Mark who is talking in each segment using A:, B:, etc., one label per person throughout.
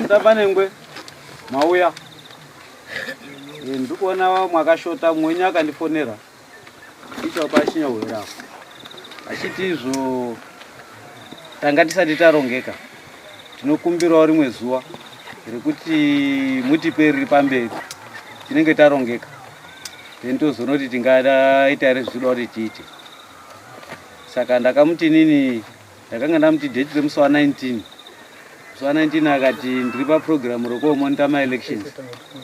A: Mutambanengwe mauya. Ndikuona mwakashota mwenyu akandifonera. Icho pachinyahwera apo. Achiti izvo tanga tisati tarongeka. Tinokumbirawo rimwe zuva rekuti mutipe riri pamberi. Tinenge tarongeka. Then tozoona kuti tingaita here zvinoda kuti tiite. Saka ndakamuti inini ndakanga ndamuti date remusi wa 19. Musi wa 19 akati ndiri paprogram rekuomonita maelections.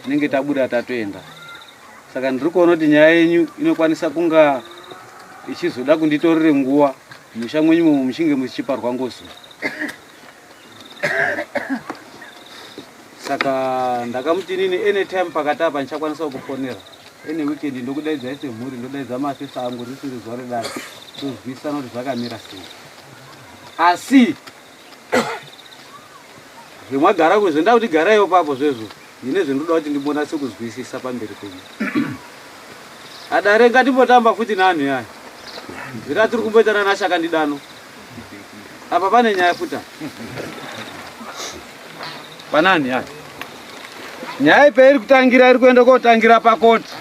A: Tinenge tabuda tatoenda. Saka ndiri kuona kuti nyaya yenyu inokwanisa kunga ichizoda kunditorere nguva musha mwenyu momo muchinge muchiparwa ngozi. Saka ndakamuti inini anytime pakati apa ndichakwanisa kukufonera. Any weekend ndokudaidzai semhuri, ndodaidza masesa angu risiri zuva redare. Tozwisana kuti zvakamira sei. Asi zvemwagara kuzvo nda kuti garaiwo papo zvezvo ndine zvendinoda kuti ndimbonatse kuzwisisa pamberi penyu. Adare ngatimbotamba futi neanhu yaya. Zvira tiri kumboitana nashakandidano. Apa pane nyaya futa. Panani yaya? Nyaya ipe iri kutangira iri kuenda kotangira pakoti.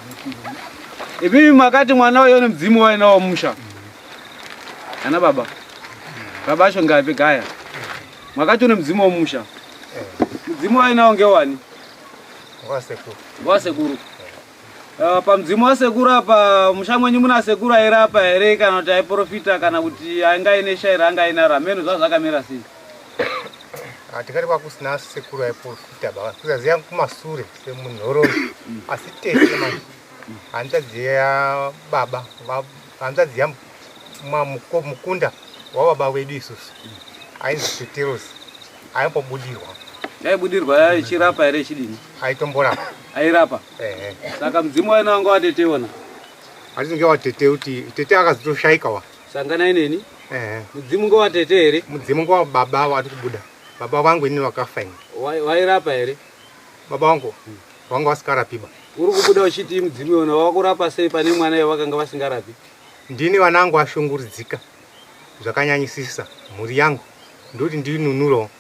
A: Imimi makati mwana uyo nemudzimu wainawo musha. Ana baba. Baba acho ngapi gaya. Makati une mudzimu womusha. Mudzimu wainawo ngewani?
B: Wasekuru.
A: Wasekuru. Pamudzimu wasekuru apa musha mwenyu muna sekuru airapa here kana kuti aiprofita kana kuti anga aine shaira anga ainaro hameno zvava zvakamira sei?
B: Tingati kwakusina sekuru aiprofita baba kusaziva kumasure semunhororo asi tete manje hanzvadzi yababa hanzvadzi yamukunda wababa vedu isusu ainzi Peterosi aimbobudirwa.
A: Yaibudirwa ichirapa here ichidini?
B: Aitomborapa.
A: Airapa?
B: Ehe.
A: Saka mudzimu waina wanga wateteona?
B: Handiti ngewatete kuti tete akazotoshaika wa.
A: Sanganai neni?
B: Ehe.
A: Mudzimu ngewatete here?
B: Mudzimu ngewababa wati kubuda. Baba vangu inini vakafa ini.
A: Wairapa here?
B: Baba vangu vanga vasikarapi ba.
A: Uri kubuda uchiti mudzimu iwona wakurapa sei pane mwana iye vakanga vasingarapi?
B: Ndini vana vangu vashungurudzika zvakanyanyisisa mhuri yangu ndoti ndinunurewo.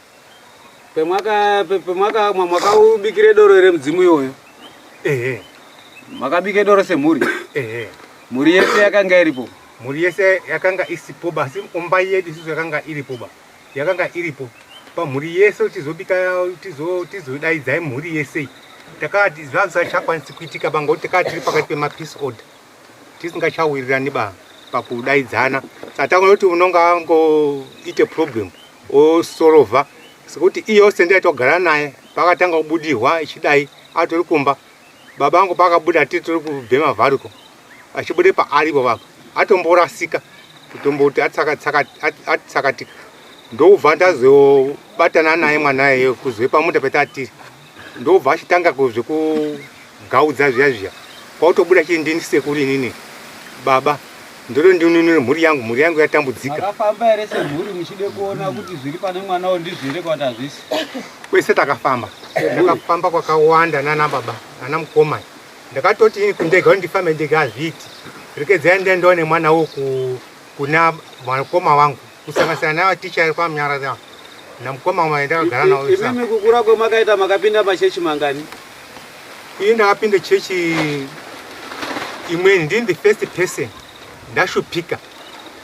A: Pemwaka pemwaka mwakaubikire doro here mudzimu iwoyo?
B: Ehe.
A: Makabike doro semhuri?
B: Ehe.
A: Mhuri yese yakanga iripo?
B: Mhuri yese yakanga isipo ba, asi omba yedu isusu yakanga iripo ba. Yakanga iripo. Pamhuri yese tizobika tizodaidzai mhuri yese. Takati zvazvisachakwanisi kuitika ba ngokuti takati tiri pakati pema peace order. Tisingachawirirani ba pakudaidzana. Saka taona kuti unonga angoite problem osolova sekuti iye ose ndaitogara naye pakatanga kubudirwa ichidai atori kumba baba angu pakabuda titori kubhema vhariko achibude paaripo vapa atomborasika kutomboti atsakatika ndobva ndazobatana naye mwana iye kuzwe pamunda petatiri ndobva achitanga zvekugaudza zviya zviya kwautobuda chii ndini sekuru inini baba ndoto ndinunure mhuri yangu mhuri yangu yatambudzika.
A: Makafamba here semhuri muchide kuona kuti zviri pane mwana uyu ndizvo here kana kuti hazvisi?
B: Kwese takafamba, takafamba kwakawanda nana baba nana mukoma. Ndakatoti ini kundega kuti ndifambe ndega hazviiti, rekedzai ndiendewo nemwana uyu kuna mukoma wangu kusanganisira nayo ticha ari kwaMunyaradzi namukoma wangu ndakagara nawo.
A: Imimi kukura kwemakaita makapinda machechi mangani?
B: Ini ndakapinda chechi imweni, ndini the first person ndashupika.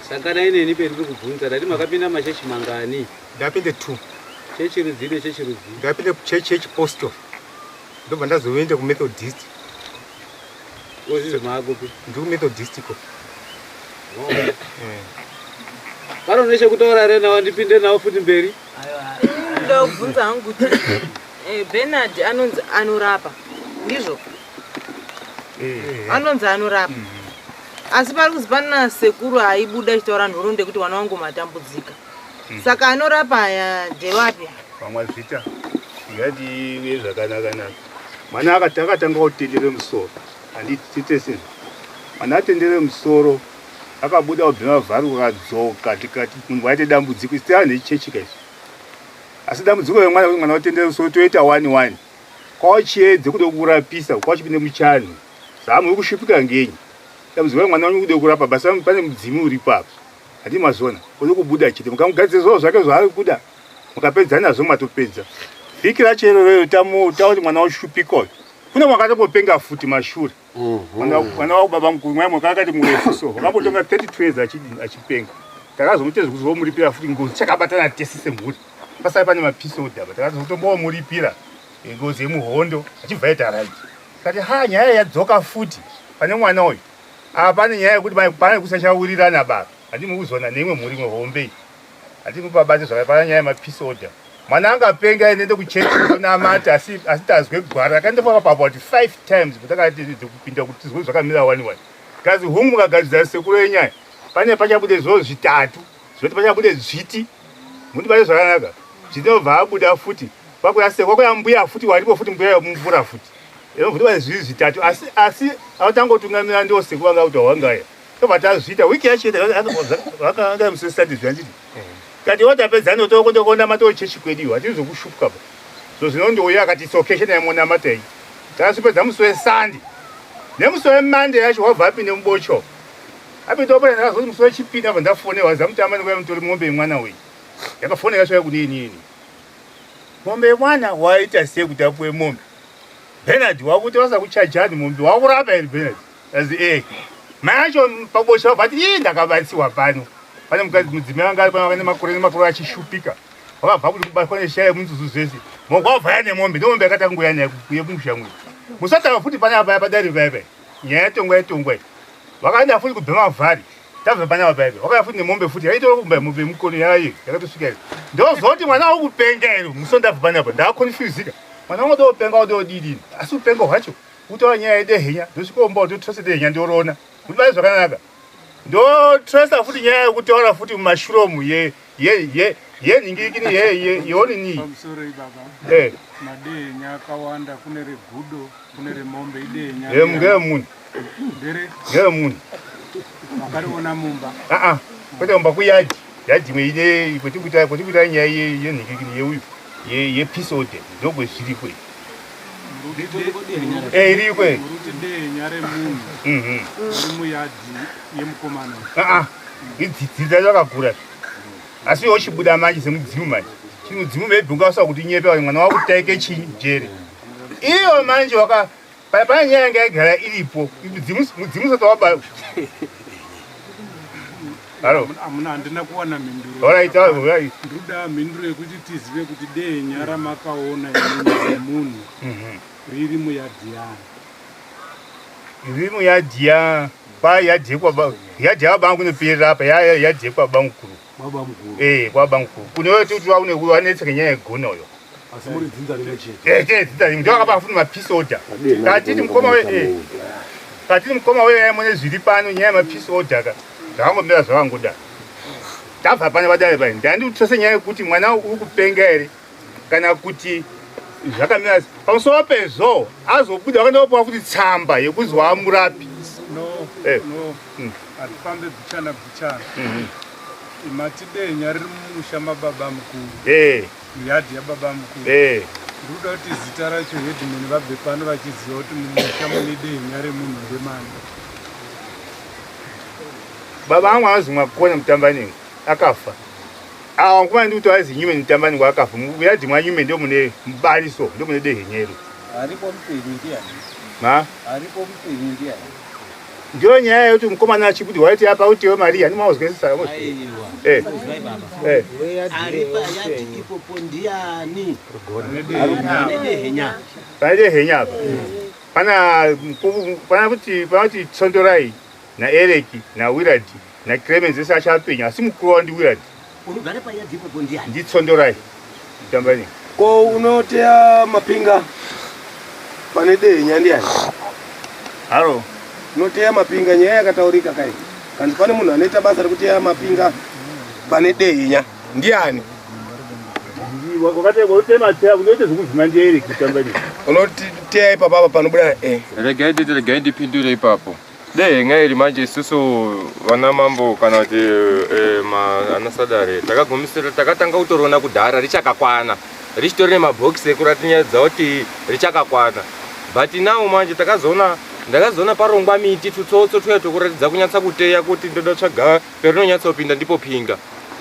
A: Sanganai neni pendiri kubvunza, ndati makapinda machechi mangani?
B: Ndapinda 2.
A: Chechi rudzii nechechi rudzii?
B: Ndapinda chechi yechipostori ndobva ndazoenda kuMethodist.
A: Ozvizvi maakupi?
B: Ndiri kuMethodist ko.
A: Pano nechekutaura here nawo ndipinde nawo futi mberi?
C: Ndoda kubvunza hangu kuti Bernard anonzi anorapa ndizvo? Anonzi anorapa asi pari kuzi pana sekuru aibuda achitaura nhoroondo yekuti wana wangu matambudzika saka anorapa aya ndewapi?
D: Pamwazvita ngative zvakanaka naka. Mwana akati akatanga kutendere musoro handiti titese mwana atendere musoro akabuda kubva mavharu akadzoka tikati munhu waite dambudziko isu tava nechechi kaizvi asi dambudziko remwana kuti mwana watendere musoro toita one one kwachiedze kude kurapisa kwachipinde muchani zvaamuri kushupika ngenyi dambudziko remwana wenyu kude kurapa basa pane mudzimu uripo apa handi mazviona uri kubuda chete mukamugadzira zvavo zvake zvaari kuda mukapedza nazvo matopedza. Vhiki racho iroro tamuta kuti mwana woshupika uyu. Kune mwakatopopenga futi mashure. Mwana wako baba mukuru mwaimwe kakati murefu so. Wakambotonga 32 years achipenga. Takazomuita zvekuzomuripira futi ngozi chakabatana tese semhuri. Pasai pane mapeace order apa takazotombomuripira ngozi yemuhondo achibva aita right. Kati ha nyaya yadzoka futi pane mwana uyu. Apa pane nyaya yekuti pane kusachawirirana baba. Handimi kuzona neimwe mhuri imwe hombe iyi. Handimi pabate zvakare pane nyaya yemapeace order. Mwana angapenga ende kuchechi kunamata asi asi tazwe gwara akandofamba pa about 5 times kuti akati kupinda kuti tizwe zvakamira wani wani. Kazi hungu mukagadzira sekuru yenyaya pane pachabude zvoo zvitatu zvoti pachabude dzviti mundibate zvakanaka zvinobva abuda futi kwakuya sekuru kwakuya mbuya futi waripo futi mbuya yomumvura futi inobva kuti zviri zvitatu asi asi atangotungamira ndiwo sekuru vanga kuti wangaya tobva tazviita wiki yacho vakanga musesati zvanditi kati watapedza notokondokonamata chechi kwedu iwo hatiri zvokushupwa pa so zvinondouya akati it's okay chenai monamata iyi takasipedza musi wesande nemusi wemande yacho wabva apinde mubocho apinda opera ndakazoti musi wechipiri abva ndafonerwa zamutamba ndikuya mutori mombe yemwana uyu yakafonera yacho yakune inini mombe yemwana waita sei kuti apuwe mombe Bernard wakuti vasakuchajani mombe wakurapa here Bernard azi eh mai acho pabosha vabva ati ii ndakabatsiwa pano pane mukadzi mudzimai anga ari pano ane makore nemakore achishupika wakabva kuti kubatwa neshaya yemunzuzu zvese moko wabva yane mombe ndomombe yakatanga kuuya nayo yemusha mwe musatava futi pane apa padare paya paya nyaya yatongwa yatongwa vakaenda futi kubhema vhari tabva pane apa paya wakauya futi nemombe futi yaitora kumba mombe yemukono yayo yakatosvika iyo ndozoti mwana wakupenga here muso ndabva pane apa ndakonfuzika mwana wangu ndopenga ndodidini asi upengo hwacho kutaura nyaya yedehenya ndosvika ndotrese dehenya ndorona mudibate zvakanaka ndotresa futi nyaya yekutaura futi mumashure umu yenhingirikini yeonini
E: pamusoro ibaba
D: eh.
E: madehenya akawanda kune regudo kune remombe idehenya
D: ngeremunhu
E: ndere
D: ngeremunhu
E: makariona mumba
D: aa kwete mumba kuyadhi yadhi imwe ine kwetikuita nyaya yenhingirikini yeuyu yepeace order ndokwezviriko iyi Eh, iriko eh.
E: Muruti dehenya remunhu
D: Mhm.
E: uri muyadhi yemukomana.
D: Ah ah. Idzidzi rakakura. Asi iwe uchibuda manje semudzimu manje. Chimudzimu maybe ungausa kuti nyepe wani mwana wako taike chinyi jere. Iyo manje waka pa pane nyaya yanga yagara iripo. Mudzimu mudzimu usati waba. Halo.
E: Amuna handina kuwana mhinduro.
D: All right, all right.
E: Ndoda mhinduro yekuti tizive kuti dehenya ramakaona imimi semunhu riri muyadhi yani.
D: Riri muyadhi ya kwa yadhi kwa yadhi ya bangu inoperera apa ya yadhi kwa bamukuru.
F: Kwabamukuru.
D: Eh, kwa bamukuru. Kune wetu kuti waune wanetseke nyaya yegona uyo.
F: Asi muri dzinza rimwe chete.
D: Eh, eh, dzinza rimwe. Ndio akapa futi mapeace order. Katiti mukoma we eh. Katiti mukoma we mune zviri pano nyaya yemapeace order ka. Zvakangomira zvakangoda. Tabva pane vadare pai. Ndandi kutrese nyaya yekuti mwana uri kupenga here kana kuti zvakamira pamusoro pezvo azobuda vakandopuwa futi tsamba yekuzi waamurapi.
E: No,
D: Eh.
E: no. Hatifambe bichana bichana. Mati dehenya riri mumusha mababa mukuru.
D: Eh.
E: Muyadhi yababa mukuru.
D: Eh.
E: Ndikuda kuti zita racho headman vabve pano vachiziva kuti mumusha mune dehenya remunhu ndemani.
D: Baba vangu anozi Mwakona Mutambanengwe akafa. Awa nguva ndikuti aizi Nyume Mutambanengwe akafa. Muyadhi mwaNyume ndo mune mubariso ndo mune dehenya iro.
A: Aripo mupenyu ndiani?
D: Ma?
A: Aripo mupenyu ndiani?
D: Ndiyo nyaya yekuti mukomana achikuti waiti apa utiwe mari yani mauzwisisa.
A: Aiwa.
D: Eh.
A: Izwai baba.
D: Eh.
A: Ari payadhi ipopo ndiani? Ane dehenya.
D: Pane dehenya apa. Pana pana kuti pana kuti Tsondorai na Ereki na Willard na Clemens ese achapenya asi mukuru wavo ndi Willard.
A: Unogara payadhi ipopo ndiani?
D: Ndi Tsondorai. Mutambanengwe.
F: Ko unoteya mapinga pane dehenya ndiani?
D: Halo.
F: Unoteya mapinga nyaya yakataurika kai. Kanzi pane munhu anoita basa rekuteya mapinga pane dehenya ndiani?
D: Unoita zvekuvhima ndi Ereki Mutambanengwe.
F: Unoteya ipapa apa panobuda eh.
G: Regai nditi regai ndipindure ipapo. Dehenya iri manje isusu vana mambo kana kuti eh, ana sadare takagumisira takatanga kutoriona kudhara richakakwana richitori nemabhokisi ekuratinyadza kuti richakakwana but now manje takazoona ndakazoona parongwa miti tutsotso tuya twekuratidza kunyatsa kuteya kuti ndoda tsvaga perinonyatsopinda ndipo pinga.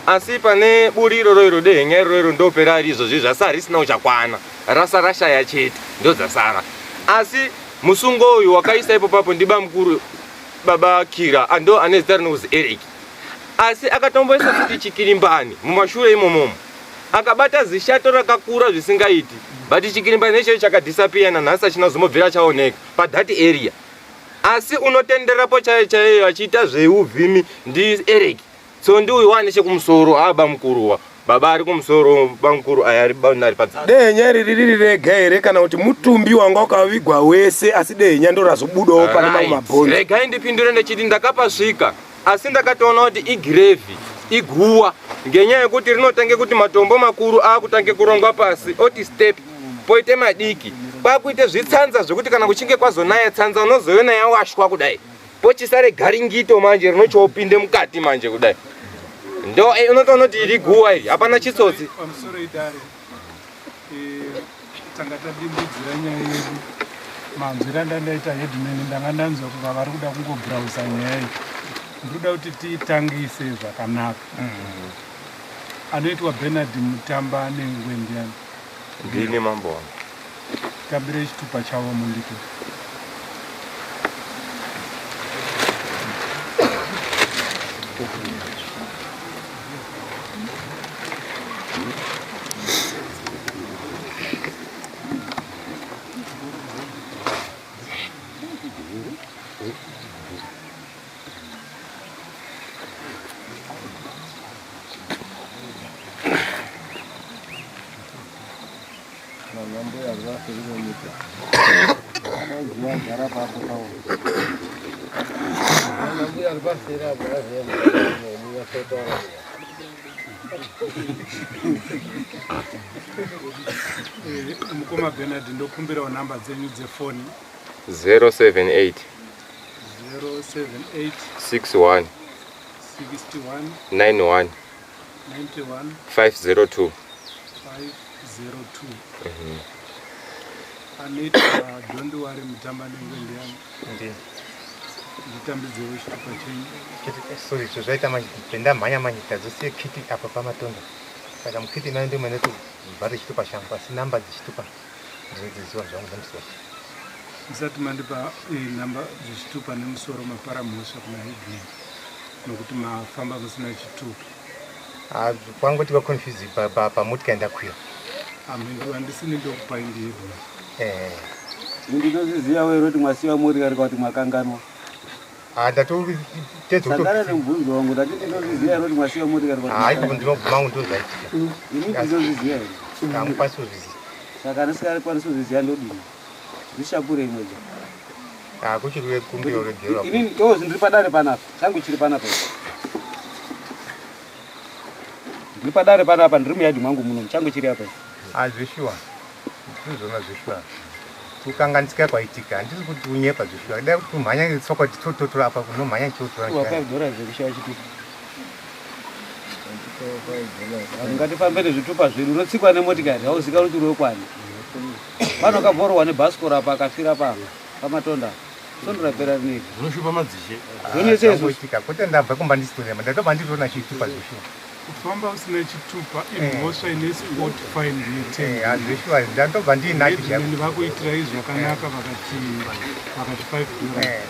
G: Asi pane buri iroro iro dehenya iroro iro ndopera ri izvozvi zvasara risina kuchakwana. Rasa rashaya chete ndodzasara. Asi musungo uyu wakaisa ipo papo ndibamukuru baba Kira ando ane zita rinokuzi Eric. Asi akatomboisa futi chikirimbani mumashure imomomo. Akabata zishato rakakura zvisingaiti. But chikirimbani ichocho chakadisappear nanhasi achina kuzombobvira chaoneka pa that area. Asi unotenderapo chaiyo chaiyo achiita zveuvhimi ndi Eric. So ndi uyu wane chekumusoro aba mukuru wa baba ari kumusoro bamukuru aya ari banari padzasi.
F: Dehenya iri riri rega here kana kuti mutumbi wanga wakavigwa wese asi dehenya ndorazobudawo pane mamwe mabhonzo?
G: Regai ndipindure ndechiti ndakapasvika asi ndakatoona kuti igirevhi iguwa ngenyaya yekuti rinotange kuti matombo makuru akutange kurongwa pasi oti step poite madiki kwakuite zvitsanza zvekuti kana kuchinge kwazonaya tsanza unozoiona yawashwa kudai pochisare garingito manje rinochopinde mukati manje kudai ndo eh, unotoona kuti iri guwa iri hapana chitsotsi.
E: Pamusoro idare eh, tanga tadimbudzira nyaya yedu manzwiro andandaita headman ndanga ndanzwa kuva vari kuda kungobrausa nyaya iyi ndinoda kuti tiitangise zvakanaka anoitwa Bernard Mutamba nengwe ndiani?
G: Ndini mambo wangu.
E: Tambire chitupa chavo mundipe. Mukoma Bernard ndokumbirawo namba dzenyu dzefoni
G: 078
E: 078
G: 61
E: 61
G: 91
E: 91
G: 502
E: 502. Anoitwa don't worry Mutamba nengwe ndiyani?
B: Ndiye.
E: Nditambidzewo chitupa chenyu.
B: Sorry, izvo zvaita manje ndamhanya manje tadzosiye kiti apa pamatondo. Saka mukiti nayo ndimene tobvare chitupa changu asi namba dzechitupa ndinodziziva zvangu nemusoro.
E: Musati mandipa eh, namba dzechitupa nemusoro mapara mhosva kuna headman nokuti mafamba musina chitupa.
B: Ah, kwangoti va confuse pa pa pamotika ndakwira.
E: Amhindu handisini ndokupai ndi headman.
B: Eh.
A: Ndinozviziva wewe kuti mwasiwa muri ari kuti mwakanganwa.
B: Ah, ndatotedza
A: Sangana nemubvunzo wangu ndati ndinozviziva here kuti mwasiwa muri ari kuti.
B: Ah, ipo ndinobvuma wangu ndozvaitika.
A: Ini ndinozviziva here?
B: Hamukwanisi kuzviziva.
A: Saka ndisikakwanisi kuzviziva ndodini? Zvishapure imwe ja.
B: Ah, kuchiri kumbiro regerwa.
A: Ini oh, ndiri padare panapa. Changu chiri panapa. Ndiri padare panapa, ndiri muyadhi mwangu muno. Changu chiri apa.
B: Ah, zveshuwa. Ndizvona zveshuwa. Kukanganisika kwaitika. Handisi kuti unyepa zveshuwa. Dai kuti kumhanya netsoka titototora apa kunomhanya chichotora.
A: Wakaidhora zvekushaya chitupa. Vanhu ngatifambe nezvitupa zvedu. Unotsikwa nemotikari, hauzikanwi kuti uri wekwani. Pano akabhorwa nebhasikoro apa akafira pano pamatonda apa. Svondo rapera rineri.
F: Zvinoshupa madzishe.
A: Zvonetsa izvozvo.
B: Zvamboitika. Kwete ndabva kumba ndisitorema. Ndatobva nditoona chitupa zveshuwa.
E: Kufamba usina chitupa imhosva ine spot fine
B: Eh, ah, zveshuwa ndatobva ndiinacho chaipo.
E: yeheadman vakuitirai zvakanaka vakati vakati 5 dollars
B: Eh.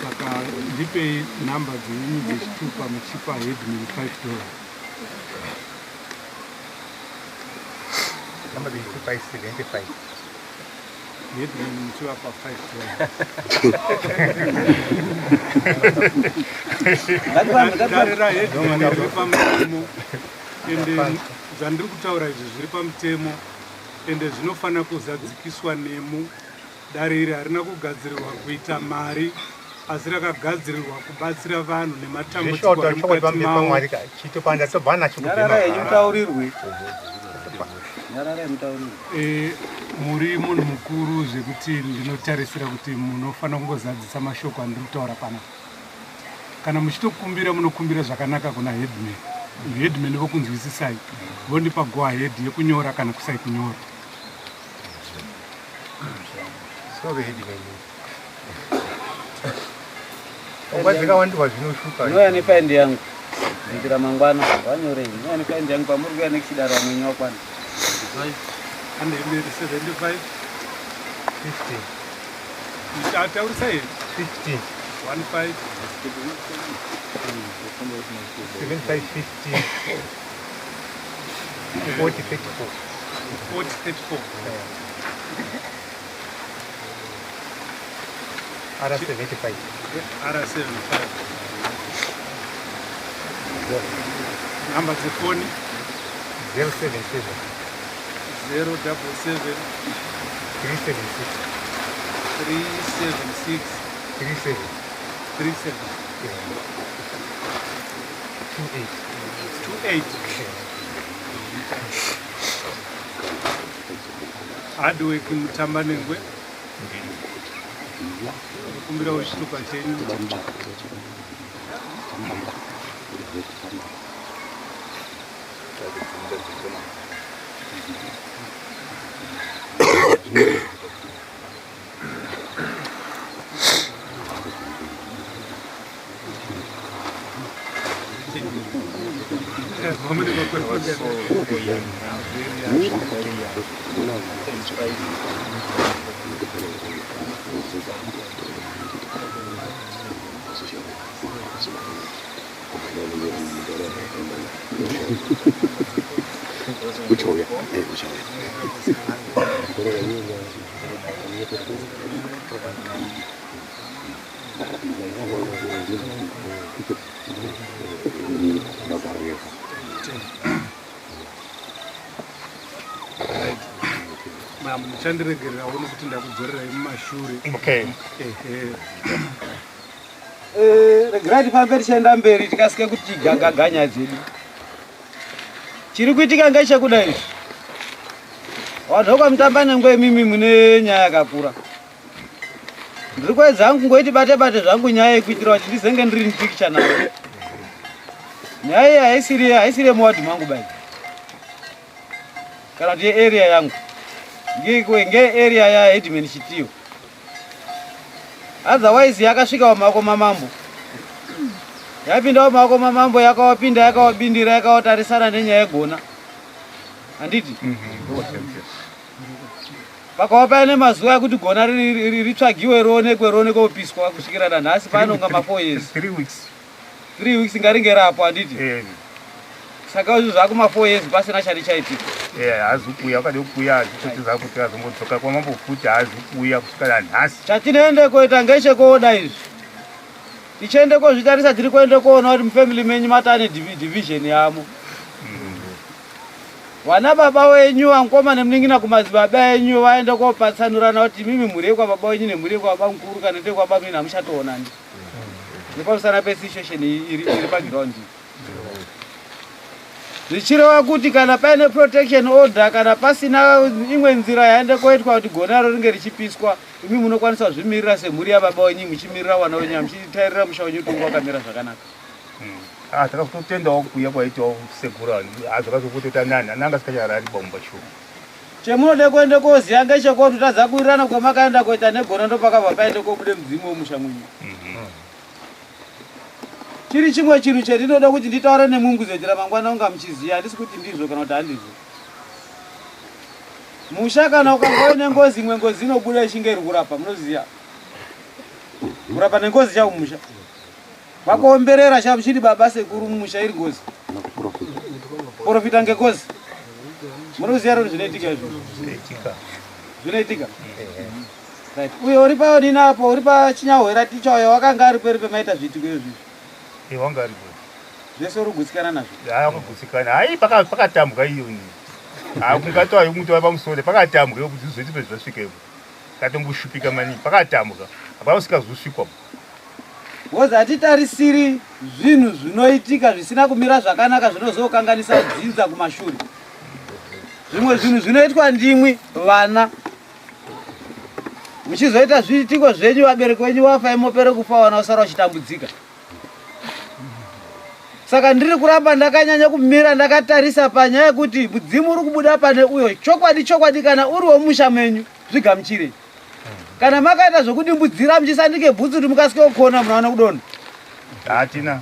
E: saka ndipei nhamba dzenyu dzechitupa muchipa headman 5 dollars
B: Namba dzechitupa is 75.
E: Headman muchivapa 5 dollars
A: Ngatifambe,
E: Dare
A: ngatifambe.
E: raheadman riri pamutemo ende zvandiri kutaura izvi zviri pamutemo ende zvinofanira kuzadzikiswa nemu dare iri harina kugadzirirwa kuita mari asi rakagadzirirwa kubatsira vanhu
B: Zveshuwa
E: nematambudziko ari
B: kuti chokwadi
E: mukati
B: pamberi
E: mavo
B: paMwari ka. Chitupa ndatobva nacho kubva
A: Nyararai henyu
B: mahara.
A: mutaurirwe. Nyararai mutaurirwe.
E: Eh, muri munhu mukuru zvekuti ndinotarisira kuti munofanira kungozadzisa mashoko andiri kutaura panapa kana muchitokumbira munokumbira zvakanaka kuna headman headman vokunzwisisai vondipa go ahead yekunyora kana kusai kunyora
B: Sorry headman. Pfungwa dzakawandirwa zvinoshupa.
A: Ndouya nefaindi yangu. Kuitira mangwana vanyorei. Nyaya nekaindi yangu pamuri kuya nekuchidaro vamwenyu wakwana.
E: Handemberi 75
B: 15.
E: Ataurisa here?
B: 15.
E: 15
B: 75 15. 40 34.
E: 40 34.
B: R75.
E: R75. Nhamba dzefoni
B: 077
E: 077
B: 376
E: 376
B: 37
E: 37
B: 28.
E: 28. Hardwork Mutambanengwe. Kumbirawo chitupa chenyu.
F: Uchauya. Eh, uchauya.
E: Muchandiregererawo nokuti ndakudzorerai mumashure.
B: Okay.
E: Ehe.
A: Eh, regerai tifambe tichienda mberi tikasike kuti tigagaganya dzedu. Chiri kuitika ngechekuda izvi. Vanhu vekwaMutambanengwe imimi mune nyaya yakakura. Ndiri kuedza hangu kungoiti bate bate zvangu nyaya iyi kuitira kuti ndizenge ndiri mupikicha nayo. Nyaya iyi haisiri haisiri yemuwadhi mangu bai. Kana kuti yearea yangu. Nge area ya headman Chitiyo. Otherwise yakasvika mumaoko mamambo. Yapinda mumaoko mamambo yakawapinda yakawabindira yakawatarisana nenyaya yegona. Handiti? Pakava paine mazuva ekuti gona ritsvagiwe rionekwe rionekwe kupiswa kusvikira nanhasi panonga ma 4 years.
B: 3 weeks.
A: 3 weeks ngaringe rapo handiti?
B: Eh.
A: Saka izvo zvakuma 4 years pasina chati chaitika.
B: Eh, haazi kuuya wakade kuuya hazvitotiza kuti azombodzoka kwamambo futi haazi kuuya kusvika nanhasi.
A: Chatinoende koita ngechekooda izvi. Tichiende kozvitarisa tiri kuende koona kuti mufamily menyu matane division yamo. Vana baba wenyu vangoma nemunin'ina kumadzibaba enyu vaende kopatsanurana kuti mimi mhuri yekwababa wenyu nemhuri yekwababa mukuru kana ndekwababa munini hamuchatoonani. Nepamusana pesituation iri paground. Zvichireva kuti kana paine protection order kana pasina imwe nzira yaende koitwa kuti gonaro ringe richipiswa, imi munokwanisa kuzvimirira semhuri yababa wenyu muchimirira vana wenyu muchitairira musha wenyu kuti unge wakamira zvakanaka.
B: Ah, takazototendawo kuuya kwaitawo sekuru hazvakazopotota nani ananga asikacharari bomba shuwa.
A: Chemunode kuende koziya ngechekuti tadza kuwirirana kwamakaenda koita negona ndopakabva paende kobude mudzimu wemusha mwenyu. Chiri chimwe chinhu chendinoda kuti nditaure nemwi mangwana unga muchiziya, handisi kuti ndizvo kana kuti handizvo. Musha kana ukanga uine ngozi, imwe ngozi inobuda ichinge iri kurapa, munoziya. Kurapa nengozi chako mumusha. Vakuomberera chavo chiri baba sekuru mumusha iri ngozi. Profita ngengozi. Munoziya rero zvinoitika izvo.
B: Zvinoitika.
A: Zvinoitika. Right. Uyo uri paonini apo uri pachinyahwera ticha uyo wakanga ari peri pemaita zviitiko izvi.
B: Eh, wanga aripo.
A: Zvese uri kugutsikana nazvo.
B: Hayi wakagutsikana. Hayi pakatambwa iyo ni. Hayi kungatowa yomuti pamusoro pakatambwa iyo kuti zvizoiti pezvasvikepo. Katomboshupika maningi pakatambwa. Hapana usikazosvikwa.
A: Because hatitarisiri zvinhu zvinoitika zvisina kumira zvakanaka zvinozokanganisa dzinza kumashure. Zvimwe zvinhu zvinoitwa ndimwi vana muchizoita zviitiko zvenyu vabereki venyu vafa imopere kufa vana vasara vachitambudzika. Saka ndiri kuramba ndakanyanya kumira ndakatarisa panyaya yekuti mudzimu uri kubuda pane uyo. Chokwadi chokwadi kana uri wemusha menyu zvigamuchirei. Kana makaita zvekudimbudzira muchisandike bhutsu kuti mukasike kukona munaona kudonha.
B: Hatina.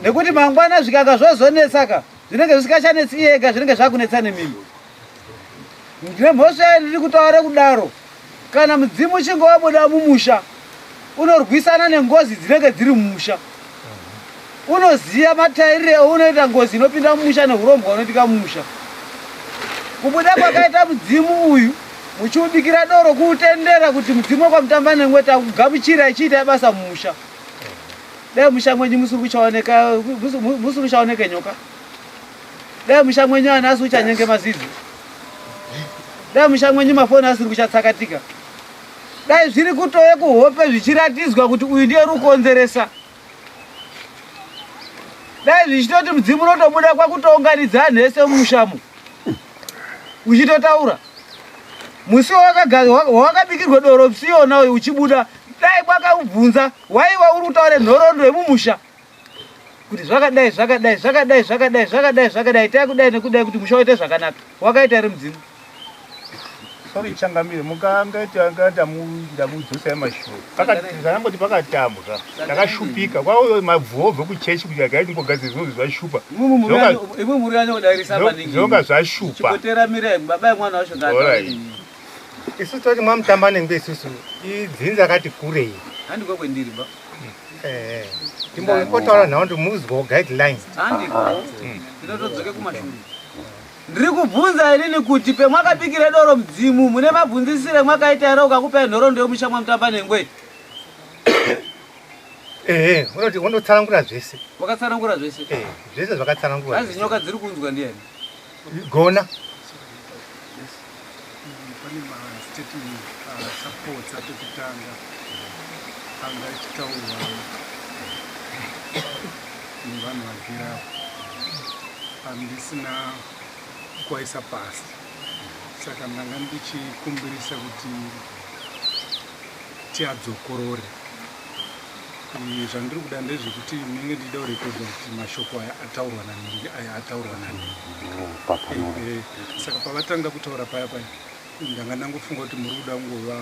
A: Nekuti mangwana zvikanga zvozonetsaka, zvinenge zvisikachanetsi iye ega, zvinenge zvakunetsa nemimi. Nemhosva yei ndiri kutaura kudaro? Kana mudzimu uchinge wabuda mumusha, unorwisana nengozi dzinenge dziri mumusha. Unoziva matairire eunoita ngozi inopinda mumusha nehurombwa hunoitika mumusha. Kubuda kwakaita mudzimu uyu muchiubikira doro kuutendera kuti mudzimu wekwaMutambanengwe takugamuchira ichiita basa mumusha. Dai musha mwenyu musiri kuchaoneka musiri kuchaoneke nyoka. Dai musha mwenyu ana asi uchanyenge mazizi. Dai musha mwenyu mafoni asiri kuchatsakatika. Dai zviri kutouya kuhope zvichiratidzwa kuti uyu ndiye rukonzeresa. Dai zvichitoti mudzimu unotobuda kwakutounganidza anhu ese mumushamo uchitotaura musi wawakabikirwa doro psiyona uyu uchibuda dai kwakaubvunza waiwa uri kutaura nhoroondo yemumusha kuti zvakadai zvakadai zvakadai zvakadai zvakadai zvakadai itai kudai nekudai kuti musha uite zvakanaka wakaita here mudzimu
D: Sorry changamire mukangaita ndamudzosai mashoko. Zvakangoti pakatambwa takashupika kwauyo mabvuwo obve kuchechi kuti agai timbogadzira zvinonzi zvashupa.
A: Imwe muri yanyo kudairisa maningi.
D: Zvonga zvashupa.
A: Chipotera mirai baba yemwana wacho
D: ngaataure.
B: Isusu toti mwamutamba nengwe isusu idzinza rakati kurei.
A: Handiko kwendiri ba.
B: Eh, timbotaura nhau ndimuzwa guidelines.
A: Handiko. Ndinotodzoke kumashure. Ndiri kubvunza inini kuti pemwakabikire doro mudzimu mune mabvunzisire mwakaita here ukakupai nhoroondo yemusha mwaMutambanengwe?
B: Ehe, unoti unotsanangura zvese.
A: Wakatsanangura zvese?
B: Eh, zvese zvakatsanangurwa.
A: Hanzi nyoka dziri kunzwa ndiyani?
B: Gona.
E: Pane mastatement achapotsa pekutanga anga achitaurwa nevanhu vagere apa andisina kuaisa pasi saka ndanga ndichikumbirisa kuti tiadzokorore. Zvandiri kuda ndezvekuti ndinenge ndichida kurekodha kuti mashoko aya ataurwa nanhingi aya ataurwa nanhingi. Eh, saka pavatanga kutaura paya paya ndanga ndangofunga kuti muri kuda kungova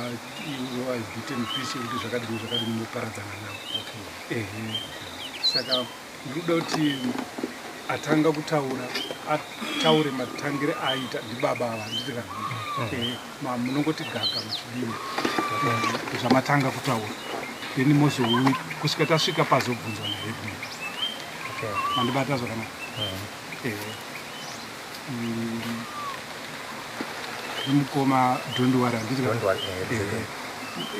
E: bit and piece yekuti zvakadini zvakadini moparadzana navo. Ehe. Saka ndiri kuda kuti atanga kutaura ataure matangire aaita ndibaba ava handiti ka eh, munongoti gaga muchidini eh, zvamatanga kutaura then mozouya kusvika tasvika pazobvunzwa naheadman mandibata zvakanaka eh. Ndimukoma don't worry handiti ka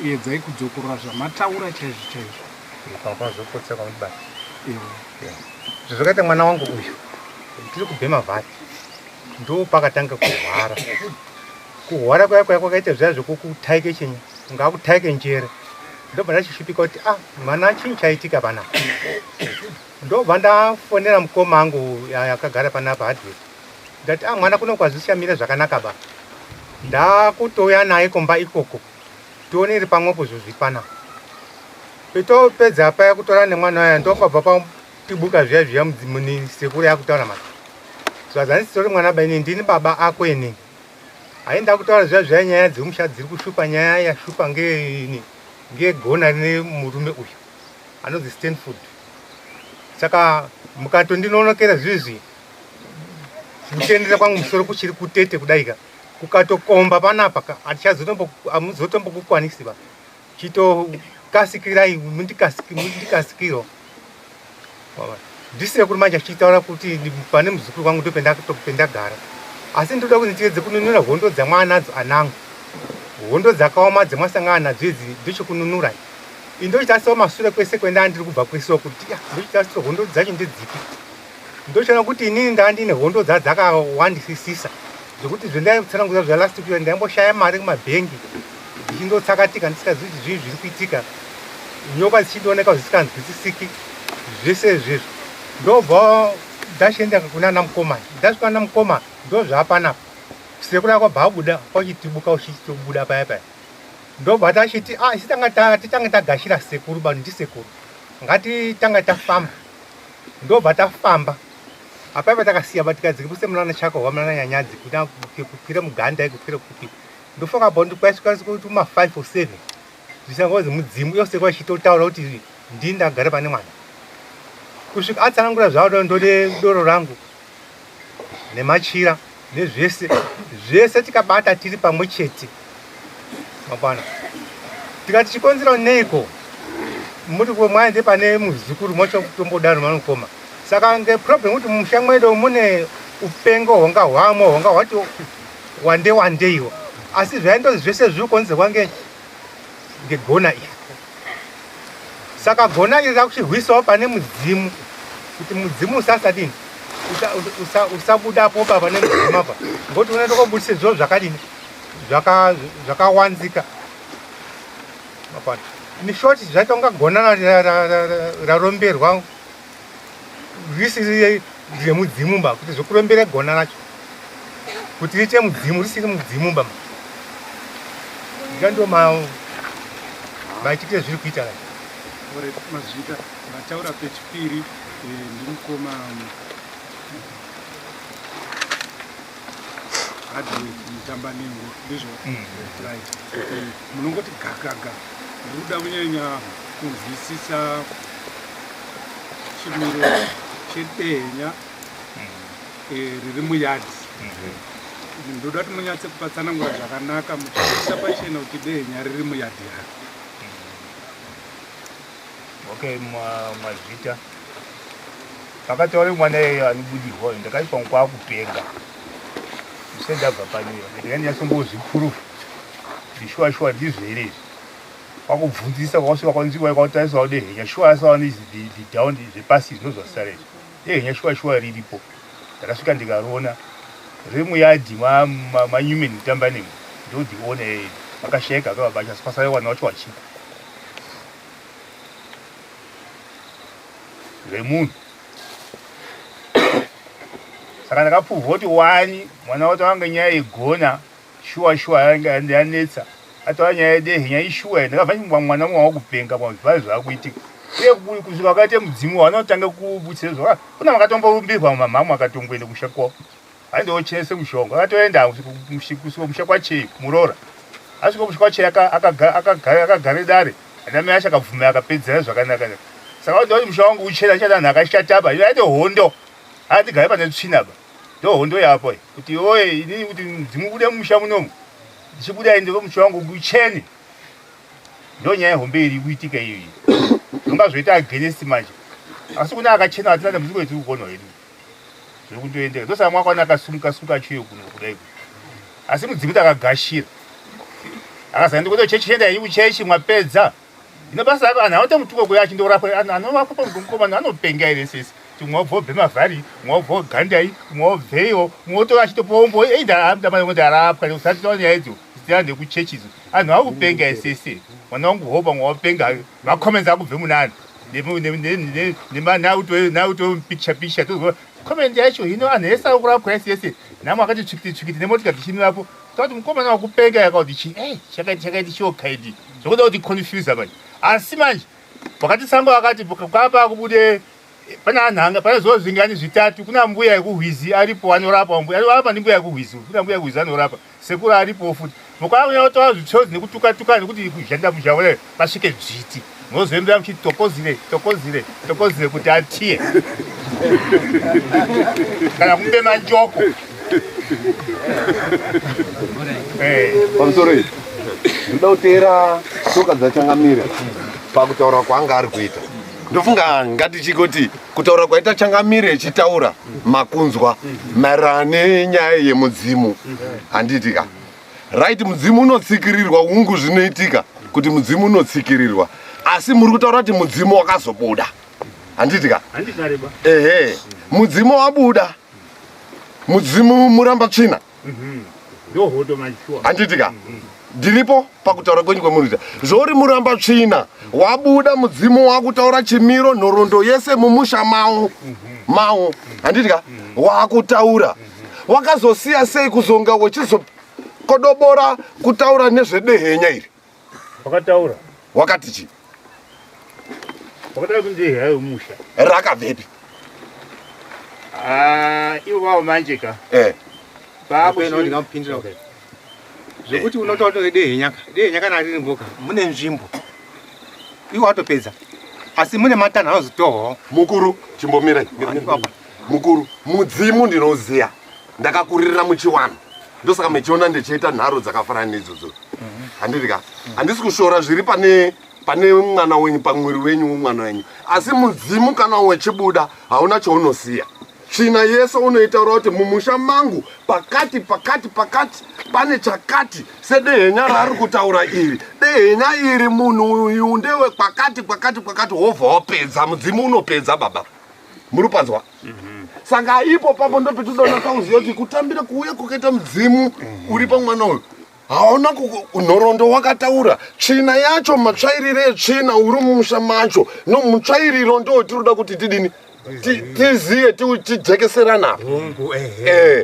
E: edzai kudzokorora zvamataura chaizvo chaizvo
B: pazopotsa kwamudibata zvakaita mwana wangu uyu tiri kubhema vhati ndo pakatanga kurwara kurwara kuya kuya kwakaita zviya zvekukutaike chinyi ungakutaike njere ndobva ndachishupika kuti ah mwana chinyi chaitika panapa Ndobva ndafonera mukoma angu akagara panapa hardware. Ndati ah mwana kuno kwazvishamira zvakanaka ba. Ndakutouya naye kumba ikoko. Tione iri pamwepo zvozvi panapa. Petopedza paya kutora nemwana waya ndopabva patibuka zviya zviya muni sekuru yakutaura manje. Zvazanisi tori mwana ba ini ndini baba ako ini. Hayi ndakutaura zviya zviya nyaya dzemusha dziri kushupa nyaya yashupa ngeini ngegona rine murume uyu. anonzi Stanford. Saka mukatondinonokera zvizvi kutendera kwangu musoro kuchiri kutete kudaika kukatokomba panapa amuzotombokukwanisi ba chitokasikirai mundikasikiro ndisekuru manje achitaura kuti pane muzukuru wangu ndopendagara asi ndoda kuti ndiedze kununura hondo dzamwaanadzo anangu hondo dzakaoma dzemwasangana nadzo idzi ndochikununura Indochitarisawo masure kwese kwendanga ndiri kubva kwese uko kuti ya ndochitarisa hondo dzacho ndedzipi. Ndochiona kuti inini ndanga ndine hondo dzadzakawandisisisa zvekuti zvendaitsanangudza zva last week ndaimboshaya mari kumabhengi ndichindotsakatika ndisikazivi kuti zvii zviri kuitika nyoka dzichindooneka zvisikanzwisisiki zvese izvezvo ndobva ndachienda kuna ana mukoma ndasvika ana mukoma ndozvaapanapa sekuru akabva abuda kwachitibuka uchitobuda paya paya Ndobva tachiti ah isi tanga ta, titange tagashira sekuru bano ndisekuru ngatitanga tafamba ndobva tafamba apaipa takasiya batikadzike pose munana chako hwa munana nyanyadzi kuda kukwira muganda kukwira kupi ndofunga about kwaisvika kuti kuma 5 or 7 zvichangozi mudzimu yose kwachitotaura kuti ndini ndagara pane mwana. Kusvika atsanangura zvaoda ndode doro rangu nemachira nezvese zvese tikabata tiri pamwe chete mapana tikati chikonzero neiko muri mwaende pane muzukuru macho kutombodaro manokoma saka ngeproblem kuti mumusha mwedu mune upengo hwanga hwamo hwanga hwati wande wandeiwo asi zvaindozi zvese zviri kukonzerwa ngegona iri saka gona iri rakuchirwisawo pane mudzimu kuti mudzimu usasadini usabudapo pa pane mudzimu apa ngokuti unoenda kobudisa zviro zvakadini zvakawanzika in short zvaita kunga gona raromberwa risiri remudzimu ba kuti zvekurombera gona racho kuti riite mudzimu risiri mudzimu ba ndo maitikire zviri kuita
E: mazvita vataura pechipiri eh, ndimukoma hardwork mutambanengo ndizvo mm. right eh, munongoti gagaga ndikuda kunyanya kunzwisisa chimiro chedehenya mm. eh, riri muyadhi mm-hmm. ndoda kuti munyatse kupatsanangura zvakanaka muchiisa pachena kuti dehenya riri muyadhi yaro
D: okay mazvita pakataura mwana iyeyo anobudirwa uyo ndakaipa kwakupenga ndisati ndabva pano iyo ndikandinyatsongozvipurufu kuti shuwa shuwa ndizvo here izvi kwakubvunzisa kwakasvika kwanzwiwa kwakutarisawo dehenya shuwa asawa nedown zvepasi izvi ndozvasara izvi dehenya shuwa shuwa riripo ndakasvika ndikariona riri muyadhi manewman mutambanemo ndodiona akashaika akavabasha asi pasara wana wacho wachipo remunhu saka ndakapfuvwa kuti wani mwana wacho anga nyaya yegona shuwa shuwa yanga yanetsa atova nyaya yedehenya ishuwa ndakabva mwana mwa wakupenga pazvai zvakuitika uye kusvika wakaite mudzimu wanotanga kubutse zva kuna makatomborumbirwa mamhamu akatongoenda kusha kwavo aindoochenese mushonga akatoenda kusvika musha kwachei muroora asvika musha kwachei akagare dare ana mai acho akabvuma akapedzera zvakanaka saka ndoti musha wangu uchena achada anhu akashataba ino aite hondo atigare pane tsvina ba ndo hondo yapo kuti oye inini kuti dzimubude mumusha munomu ndichibuda ende musha wangu uchene ndo nyaya hombe iri kuitika iyoyi zvonga zvoita against manje asi kune akachena atina dambudziko retiri kuona hedu zviri kundoendeka ndosaka mwakwana akasumuka sumuka achiuye kuno kudai asi mudzimu takagashira akazaenda kuto chechi enda yenyu kuchechi mwapedza ino basa rako anhu anotomutuka kuya achindorapwa anhu anorapwa pamukomana anopenga here sisi kuti mwe wabva wobve mavhari mwe wabva wogandai mwe wobveiwo mwe wotora achitopombo eindaamdamanekuti arapwa usati taona nyaya idzo dzira ndekuchechi idzo anhu akupenga sisi mwana wangu hopa mwe wapenga macomments akubve munani nemauto picture picture tozwa comment yacho hino anhu ese arikurapwa ese ese namo akati tsvikiti tsvikiti nemotika dzichimirapo tati mukomana wakupenga yakakuti chi ei chakaiti chakaiti chiokaidi zvokuda kuti confuse manje asi manje wakati sango akati kwapa kubude pane anhanga pane zuva zvingani zvitatu kuna mbuya yekuhwizi aripo anorapa mbuya anorapa ndi mbuya yekuhwizi kuna mbuya yekuhwizi anorapa sekuru aripo futi mukaauya kutora zvitsvozi nekutuka tuka nekuti kuzhanda muzhaure pasvike dzviti munozoembera muchiti tokozire tokozire tokozire kuti atiye kana kumubema njoko
F: eh. pamusoro izvi ndoda kuteera tsoka dzachangamire pakutaura kwaanga ari kuita ndofunga ngatichikoti kutaura kwaita changamire echitaura makunzwa maererano nenyaya yemudzimu handiti ka right mudzimu unotsikirirwa hungu zvinoitika kuti mudzimu unotsikirirwa asi muri kutaura kuti mudzimu wakazobuda handiti ka ehe mudzimu wabuda mudzimu muramba tsvina mhm. handiti ka mhm. ndiripo pakutaura kwenyu kwemurita zvori muramba tsvina wabuda mudzimu wakutaura chimiro nhoroondo yese mumusha mawo mawo handiti ka wakutaura wakazosiya sei kuzonga wechizokodobora kutaura nezvedehenya iri
D: wakataura
F: wakati chii
D: wakataura kuti ndehenya yomusha
F: rakabvepi
D: ah, ivo vavo manje ka
F: eh.
B: ndingamupindira zvekuti unotaura kuti dehenya dehenya kana riri mboka mune nzvimbo iwo watopedza Asi mune matanho anozotorwawo.
F: Mukuru, chimbomirai. Mukuru, mudzimu ndinoziya. Ndakakuririra muchiwanhu. Ndosaka mechiona ndichiita nharo dzakafanana neidzodzo. Handiti ka? Handisi kushora zviri pane pane mwana wenyu pamwiri wenyu womwana wenyu. Asi mudzimu kana wechibuda hauna chaunosiya. Tsvina yese unoitaura kuti mumusha mangu pakati pakati pakati pane chakati sedehenya raari kutaura iri. Dehenya iri munhu uyu ndewe kwakati kwakati kwakati wobva wapedza mudzimu unopedza baba. Muri panzwa? Saka ipo papo ndopetinoda kuziva kuti kutambira kuuya kwakaita mudzimu uri pamwana uyu hauna nhoroondo wakataura tsvina yacho matsvairiro etsvina uri mumusha macho no mutsvairiro ndo tinoda kuti tidini tiziye tijekeserana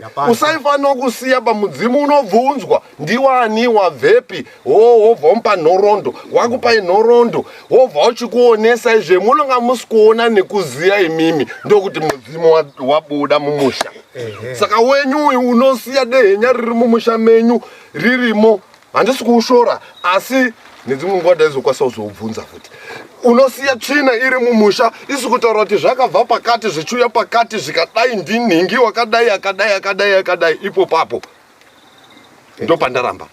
F: apa. Usaifanira kusiya pamudzimu unobvunzwa ndiwani wabvepi wobva wamupa nhoroondo wakupai nhoroondo wobva uchikuonesa izve munonga musi kuona nekuziya imimi ndokuti mudzimu wabuda mumusha. Saka wenyu uyu unosiya dehenya riri mumusha menyu ririmo handisi kuushora asi nedzimwe nguva ndaizokwanisa kuzoubvunza futi. Unosiya tsvina iri mumusha isi kutaura kuti zvakabva pakati zvichiuya pakati zvikadai ndinhingi wakadai akadai akadai akadai ipo papo ndopandaramba.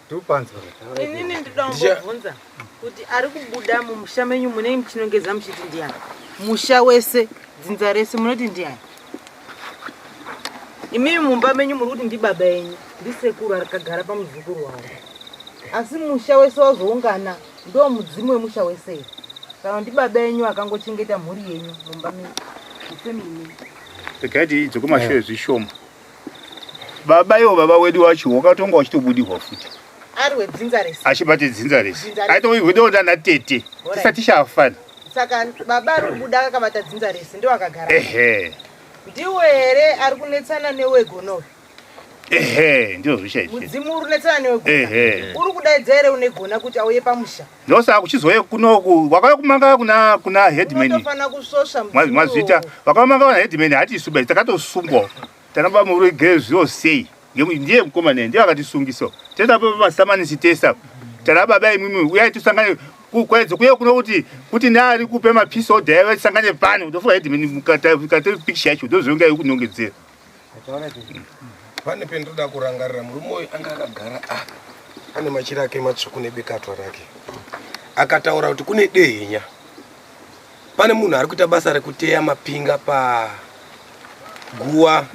C: Inini ndinoda kungobvunza kuti ari kubuda mumusha menyu munei muchinongedza muchiti ndiani? Musha wese dzinza rese munoti ndiani? Imimi mumba menyu muri kuti ndibaba enyu ndisekuru akagara pamuzukuru wavo, asi musha wese wazoungana ndo mudzimu wemusha wese here? Kana ndibaba enyu akangochengeta mhuri yenyu mumba menyu ifemili menyu?
D: Regai tiidze kumashure zvishoma. Baba ivo baba wedu wacho wakatonga wachitobudirwa futi.
C: Ari wedzinza rese.
D: Achibate dzinza rese. Aitowiwa natete. Tisati shafana.
C: Saka baba ari kubuda akabata dzinza rese ndiwo akagara.
D: Ehe.
C: Ndiwo here ari kunetsana newegono?
D: Ehe, ndizvo zvichaizvo.
C: Mudzimu uri kunetsana newegona.
D: Ehe.
C: Uri kudaidza here une gona kuti auye pamusha?
D: Ndosaka kuchizouya kunoku wakauya kumanga kuna kuna headman.
C: Unotofana kusvosva mudzimu.
D: Mazvita vakamanga kuna headman hati isu bai takatosungwa. Tanamba murege zviro sei? Ndiye mukomana ndiye akatisungisa. Tenda pa masamanisi tesa. Tana baba imimi uyai tisangane kwaedza kuya kuno kuti kuti naari kupe mapisi order yaiva tisangane pano ndofunga headman mukata mukata picture yacho ndozvinonga yekunongedzera.
H: Pane pendoda kurangarira murume uyu anga akagara apa ane machira ake matsvuku nebekatwa rake akataura kuti kune dehenya pane munhu ari kuita basa rekuteya mapinga paguwa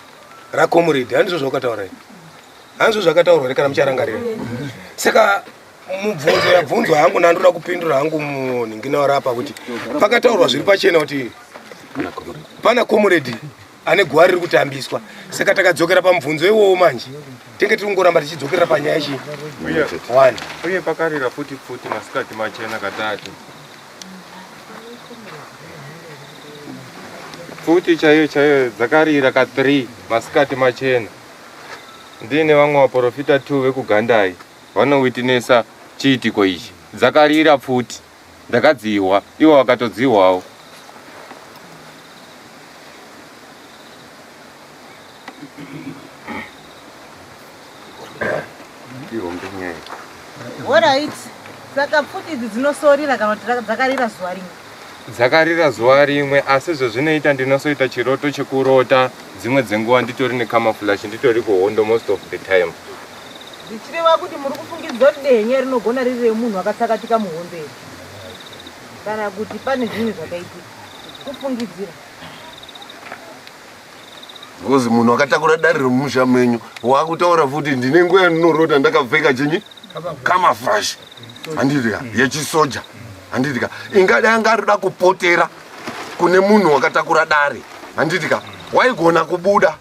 H: rakomuredi. Handizvo zvakataura here? Handizvo zvakataurwa here kana mucharangarira? Saka mubvunzo yabvunzwa hangu nandoda kupindura hangu munhingina apa kuti pakataurwa zviri pachena kuti pana komuredi ane guwa riri kutambiswa. Saka takadzokera pamubvunzo iwowo manje tenge tiri kungoramba tichidzokera panyaya chi one.
G: Uye pakarira futi futi masikati machena katatu. Futi chaiyo chaiyo dzakarira ka 3 masikati machena. Ndine vamwe vaprofita 2 vekugandai vanowitnessa chiitiko ichi. Dzakarira pfuti ndakadzihwa ivo vakatodzihwawo.
C: Alright. Saka pfuti idzi dzinosorira kana kuti dzakarira zuva rimwe?
G: Dzakarira zuva rimwe asi zvezvinoita ndinosoita chiroto chekurota dzimwe dzenguva nditori necamouflage nditori kuhondo most of the time.
C: Zvichireva kuti muri kufungidzira kuti dehenya rinogona riri remunhu akatsakatika muhondo here? Kana kuti pane zvimwe zvakaitika? Kufungidzira.
F: Because munhu akatakura dare remumusha menyu wakutaura futi ndine nguva yandinorota ndakapfeka chinyi camouflage handitika yechisoja handitika ingadai anga arida kupotera kune munhu wakatakura dare handitika waigona kubuda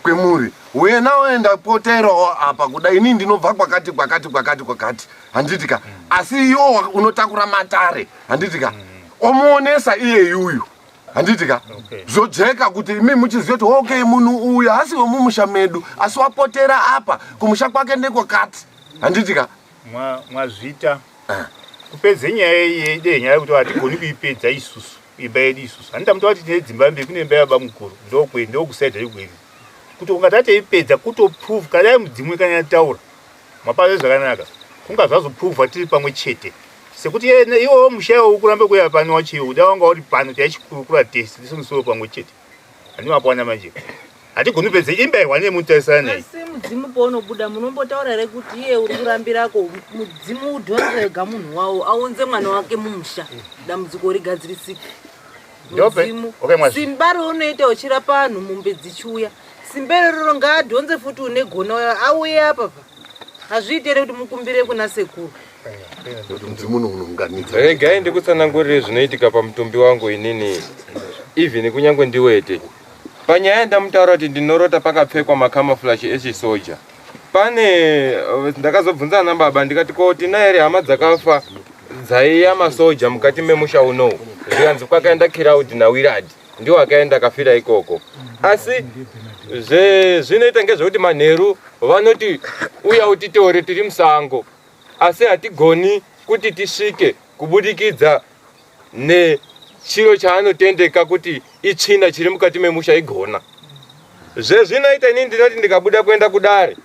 F: kwemuri wena oenda poterawo apa kuda ini ndinobva kwakati kwakati kwakati kwakati handitika asi iwo unotakura matare handitika omuonesa iye yuyu handitika zvojeka kuti imi muchiziva kuti okay munhu uyu haasi wemumusha medu asi wapotera apa kumusha kwake ndekwakati handitika
D: Mwazvita kupedza nyaya iyi dehenya yekuti hatigoni kuipedza isusu imba yedu isusu handita muti wati tine dzimba mbiri kune imba yababa mukuru ndokwe ndokusaidha ikweni kuti ungati atoipedza kutoprove kana mudzimu ikanyataura mapazo zvakanaka kunga zvazoprova tiri pamwe chete. Sekuti iwowo musha iwowo ukurambe kuya pano wachiwo uda wanga uri pano taichikurukura tese tese musoro pamwe chete. Handimapaona manje. Hatigoni kupedza imba ihwane mutarisana naye.
C: Asi mudzimu paunobuda munombotaura here kuti iye uri kurambirako mudzimu udhonze wega munhu wawo aunze mwana wake mumusha dambudziko rigadzirisike. Mudzimu
D: Okay,
C: simba raunoita uchirapa vanhu mombe dzichiuya simba iroro ngaadhonze futi une gona uyo auye apa pa hazviite here kuti mukumbire kuna sekuru.
F: Mudzimu unounganidza.
G: Regai ndikutsanangurire zvinoitika pamutumbi wangu inini even kunyange ndiwete. Panyaya yandamutaura kuti ndinorota pakapfekwa macamouflage echisoja. Pane ndakazobvunza ana baba ndikati ko tina here hama dzakafa dzaiya masoja mukati memusha unowu zvikanzi kwakaenda Kiraudi naWiradi ndiwo akaenda akafira ikoko. Asi zvinoita ngezvekuti manheru vanoti uya utitore tiri musango asi hatigoni kuti tisvike kubudikidza nechiro chaanotendeka kuti itsvina chiri mukati memusha igona. Zvezvinoita inini ndinoti ndikabuda kuenda kudare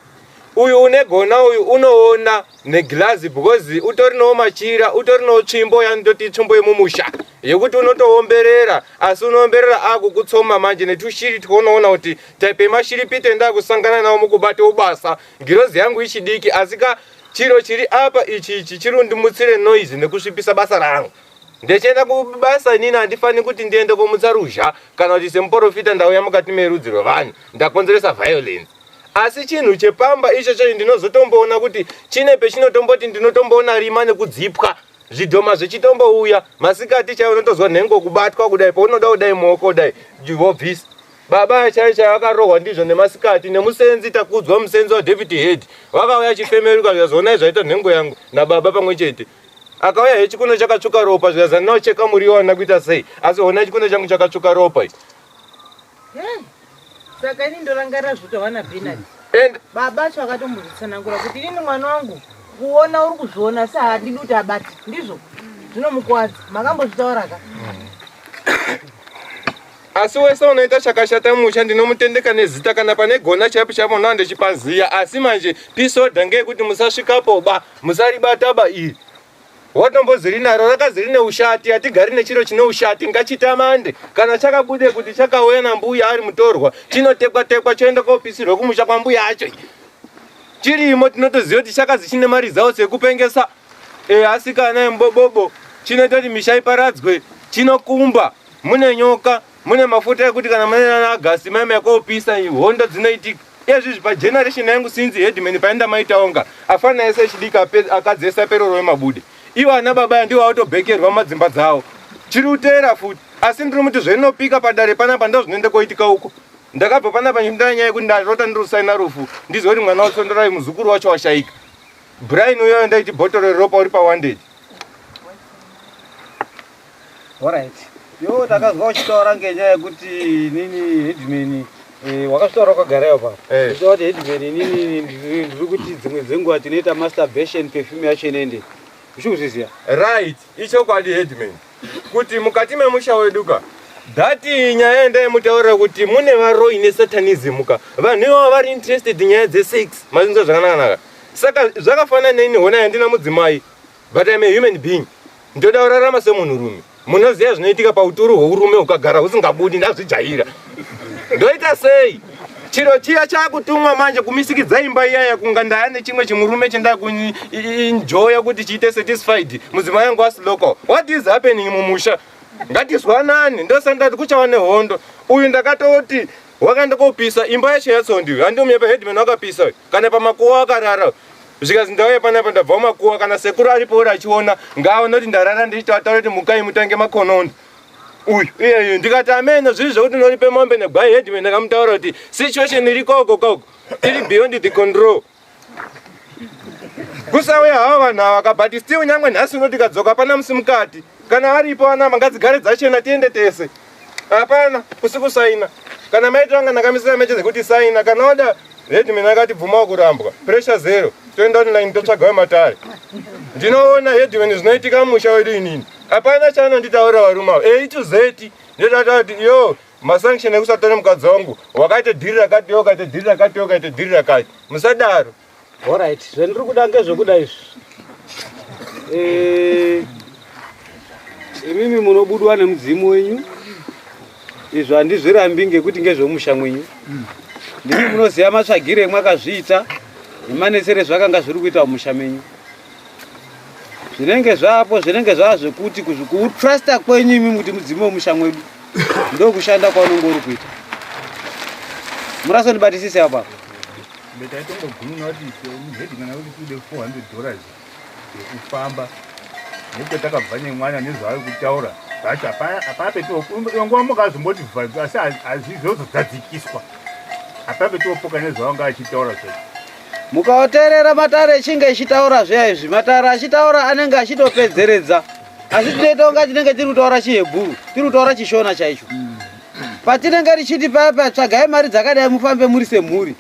G: uyu une gona uyu unoona negirazi because utorinowo machira utorinowo tsvimbo yanototi itsvimbo yemumusha yekuti unotoomberera asi unoomberera akukutsoma manje netushiri twaunoona kuti type yemashiripiti endakusangana nawo mukubata ubasa ngirozi yangu ichidiki asi ka chiro chiri apa ichi ichi chiri kundimutsire noise nekusvipisa basa rangu ndechienda kubasa inini handifani kuti ndiende komutsa ruzha kana kuti semuporofita ndauya mukati merudzi rwevanhu ndakonzeresa violence asi chinhu chepamba ichocho ndinozotomboona kuti chine pechinotomboti ndinotomboona rima nekudzipwa zvidhoma zvichitombouya masikati chaiwo unotozwa nhengo kubatwa kudai paunoda kudai muoko kudai wobvisa baba chaiyo chaiyo akarohwa ndizvo nemasikati nemusenzi takudzwa musenzi wadeputy head vakauya achifemeruka zvikazoonai zvaita nhengo yangu nababa pamwe chete akauya he chikuno chakatsvuka ropa zvikazani naocheka muriwo ana kuita sei asi honai chikuno changu chakatsvuka ropa ichi
C: Saka ini ndorangarira zvotaurwa naBernard.
G: And
C: baba acho akatombozvitsanangura kuti inini mwana wangu kuona uri kuzviona asi handidi kuti abate ndizvo zvinomukwadza makambozvitaura ka
G: asi wese unoita chakashata musha ndinomutendeka nezita kana pane gona chaipo chaipo ndava ndichipaziya asi manje pisoda ngeyekuti musasvikapo ba musaribata ba iri watombozi rinaro rakazi rine ushati hatigari nechiro chine ushati ngachitamande kana chakabude kuti chakauya nambuya ari mutorwa chinotekwa tekwa choenda kopisirwa kumusha kwambuya acho chirimo tinotoziva kuti chakazi chine maresults ekupengesa e, asikana embobobo chinoita kuti misha iparadzwe chinokumba mune nyoka mune mafuta ekuti kana mune nana agasi mai maikopisa hondo dzinoitika iyezvizvi pageneration yangu sinzi headman paenda maitaonga afana ese echidiki akadzi ese aperoro wemabude ivo ana baba ndiwo autobhekerwa mumadzimba dzavo chiri kuteera futi asi ndiri muti zvainopika padare panapa ndo zvinoenda koitika uko ndakabva panapa ndindaa nyaya yekuti ndarota ndiri kusaina rufu ndizive kuti mwana watsondorai muzukuru wacho washaika Brian uyoyo ndaiti bhotoro reropa uri pawanted
A: Alright. Yo takazwa uchitaura ngenyaya yekuti inini headman eh, wakazvitaura wakagara ipapo.
G: Eh.
A: Uchitaura kuti headman inini ndiri kuti dzimwe dzenguva tinoita masturbation perfume yacho inoende. Uchikuzviziva?
G: Right, ichokwadi headman. Kuti mukati memusha wedu ka that nyaya yandaimutaurira kuti mune varoyi nesatanism ka vanhu ivavo vari interested nyaya dzesex mazinzwa zvakanaka saka zvakafanana neni hona yandina mudzimai but I'm a human being ndoda kurarama semunhurume munoziva zvinoitika pauturu hweurume hukagara husingabudi ndazvijaira ndoita sei chiro chiya chakutumwa manje kumisikidza imba iyaya kunga ndaya nechimwe chimurume chendakuenjoya kuti chiite satisfied mudzimai wangu asi local what is happening mumusha ngatizwanani ndosandati kuchava nehondo uyu ndakatoti wakaenda kopisa imba yacho yatsondi handimuye paheadman wakapisa kana pamakuwa wakarara zvikanzi ndauya panapa ndabva mumakuwa kana sekuru aripo uri achiona ngaaone kuti ndarara ndichitoataura kuti mukai mutange makonondo uyu iyeyu ndikati ameno zviri zvekuti unoripe mombe negwai headman ndakamutaura kuti situation iri koko koko iri beyond the control kusauya havo vanhu ava ka but still nyangwe nhasi uno tikadzoka hapana musi mukati kana aripo anama ngadzigare dzachena tiende tese hapana kusi kusaina kana maita vanga ndakamisira meche dzekuti saina kana wada headman akati bvumawo kurambwa pressure zero toenda online totsvaga wematare ndinoona headman zvinoitika mumusha wedu inini hapana chaanonditaurira varume avo a to z ndotaura kuti yo masanction ekusatore mukadzi wangu wakaita dhiri rakati yo wakaita dhiri rakati yo wakaita dhiri rakati musadaro
A: Alright, zvandiri kuda ngezvekuda izvi. Eh, imimi munobudwa nemudzimu wenyu izvo handizvirambi ngekuti ngezvemusha mwenyu ndimi munoziva matsvagire emwakazviita nemanetsere zvakanga zviri kuita mumusha menyu zvinenge zvapo zvinenge zvava zvekuti kuutrusta kwenyu imi kuti mudzimu wemusha mwedu ndokushanda kwaunenge uri kuita murasondibatisise apo apo
D: Ndaitongogununa kuti headman kuti tide 400 dollars yekufamba nekwatakabva nemwana nezvaari kutaura zvacho hapana petioinguva mukazomboti asi hazvizozodzadzikiswa hapana petiopoka nezvavanga achitaura zvacho.
A: Mukaoteerera matare echinge echitaura zviya izvi, matare achitaura anenge achitopedzeredza, asi tinoita kunga tinenge tiri kutaura chihebhuru, tiri kutaura chishona chaicho. Patinenge tichiti paya paya tsvagai mari dzakadai mufambe muri semhuri,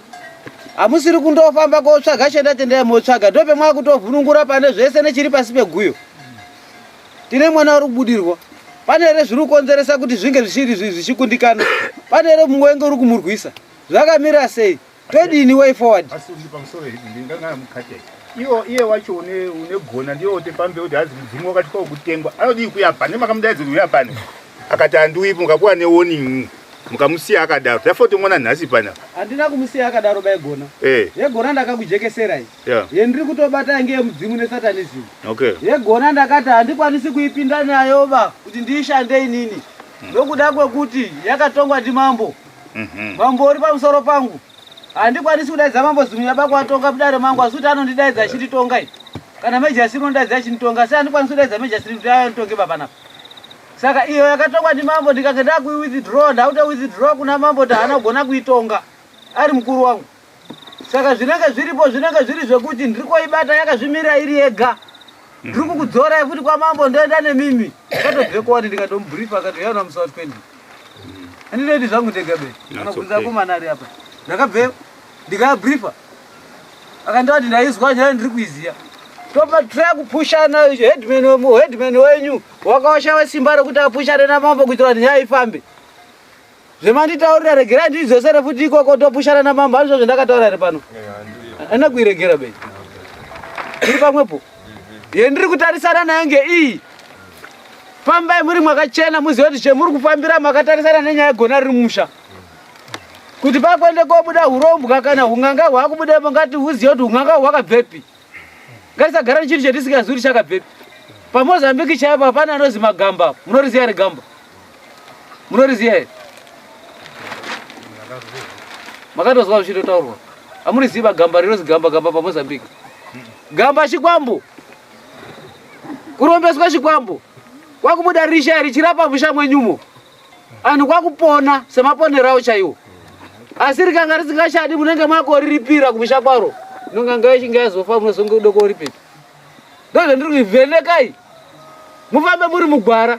A: hamusiri kundofamba kotsvaga chenda tendai motsvaga, ndopemwakutovhunungura pane zvese nechiri pasi peguyo. Tine mwana uri kubudirwa, pane here zviri kukonzeresa kuti zvinge zvichiri zvichikundikana? Pane here mumwe wenge uri kumurwisa? Zvakamira sei? Todini way forward?
D: Asi uri pamusoro here ndingangana mukati iwo iye wacho une une gona ndiye wote pambe kuti hazi mudzimu wakati kwa kutengwa anodii kuya pane makamudaidza kuya pane akati andiuyipo mukapuwa ne warning mukamusiya akadaro therefore tomona nhasi pana
A: handina kumusiya akadaro bai gona
D: eh
A: yegona ndakakujekeserai
D: yeah
A: yendiri kutobata ngeye mudzimu nesatanism
D: okay
A: yegona ndakati handikwanisi kuipinda nayo ba kuti ndiishande inini nokuda kwekuti yakatongwa ndimambo Mambo uri pamusoro pangu. Handikwanisi kudaidza mambo Zumunya bako atonga mudare mangu asi kuti anondidaidza achinditonga iyi. Kana Major unondidaidza achinditonga asi handikwanisi kudaidza Major kuti anditonge baba napa. Saka iyo yakatongwa ndimambo ndikange ndakuiwithdraw ndakuto withdraw kuna mambo kuti haana kugona kuitonga ari mukuru wangu. Saka zvinenge zviripo zvinenge zviri zvekuti ndiri koibata yakazvimirira iri yega. Ndiri kukudzorai futi kwamambo ndoenda nemimi. Ndakatobveko wani ndikatomubriefa akati uya unamusi wa 20. Handinoiti zvangu ndega be. Anobvunza akomana ari apa. Ndakabveyo ndikabriefa. Akandati ndaizwa nyaya ndiri kuiziya. Topa try kupushana headman wemu headman wenyu wakawashawa simba rekuti apushane namambo kuitira kuti nyaya ifambe. Zvemanditaurira regerai ndidzosere futi ikoko topushana namambo handizvo zvandakataura here pano? Handina kuiregera be. Ndiri pamwepo. Yendiri kutarisana nayo ngeiyi. Fambai muri mwakachena muzive kuti chemuri kufambira makatarisana nenyaya yegona riri mumusha. Kuti pakuende kobuda hurombwa kana hun'anga hwakubudepo ngati huzive kuti hun'anga hwakabvepi. Ngatisagara nechinhu chatisingazivi kuti chakabvepi. PaMozambique chaipo hapana anozi magamba. Munoriziva here gamba? Munoriziva here? Makatozwa zvichitotaurwa. Hamurizivi magamba rinozi gamba gamba paMozambique. Gamba chikwambo. Kurombeswa chikwambo. Kwakubuda risha richirapa musha mwenyumo. Anhu kwakupona semaponero awo chaiwo. Asi rikanga risingashadi munenge makoriripira kumusha kwaro. Nonganga yechinge yazofa munozonge kuda koripepi. Ndozvandiri kuvhenekai. Mufambe muri mugwara.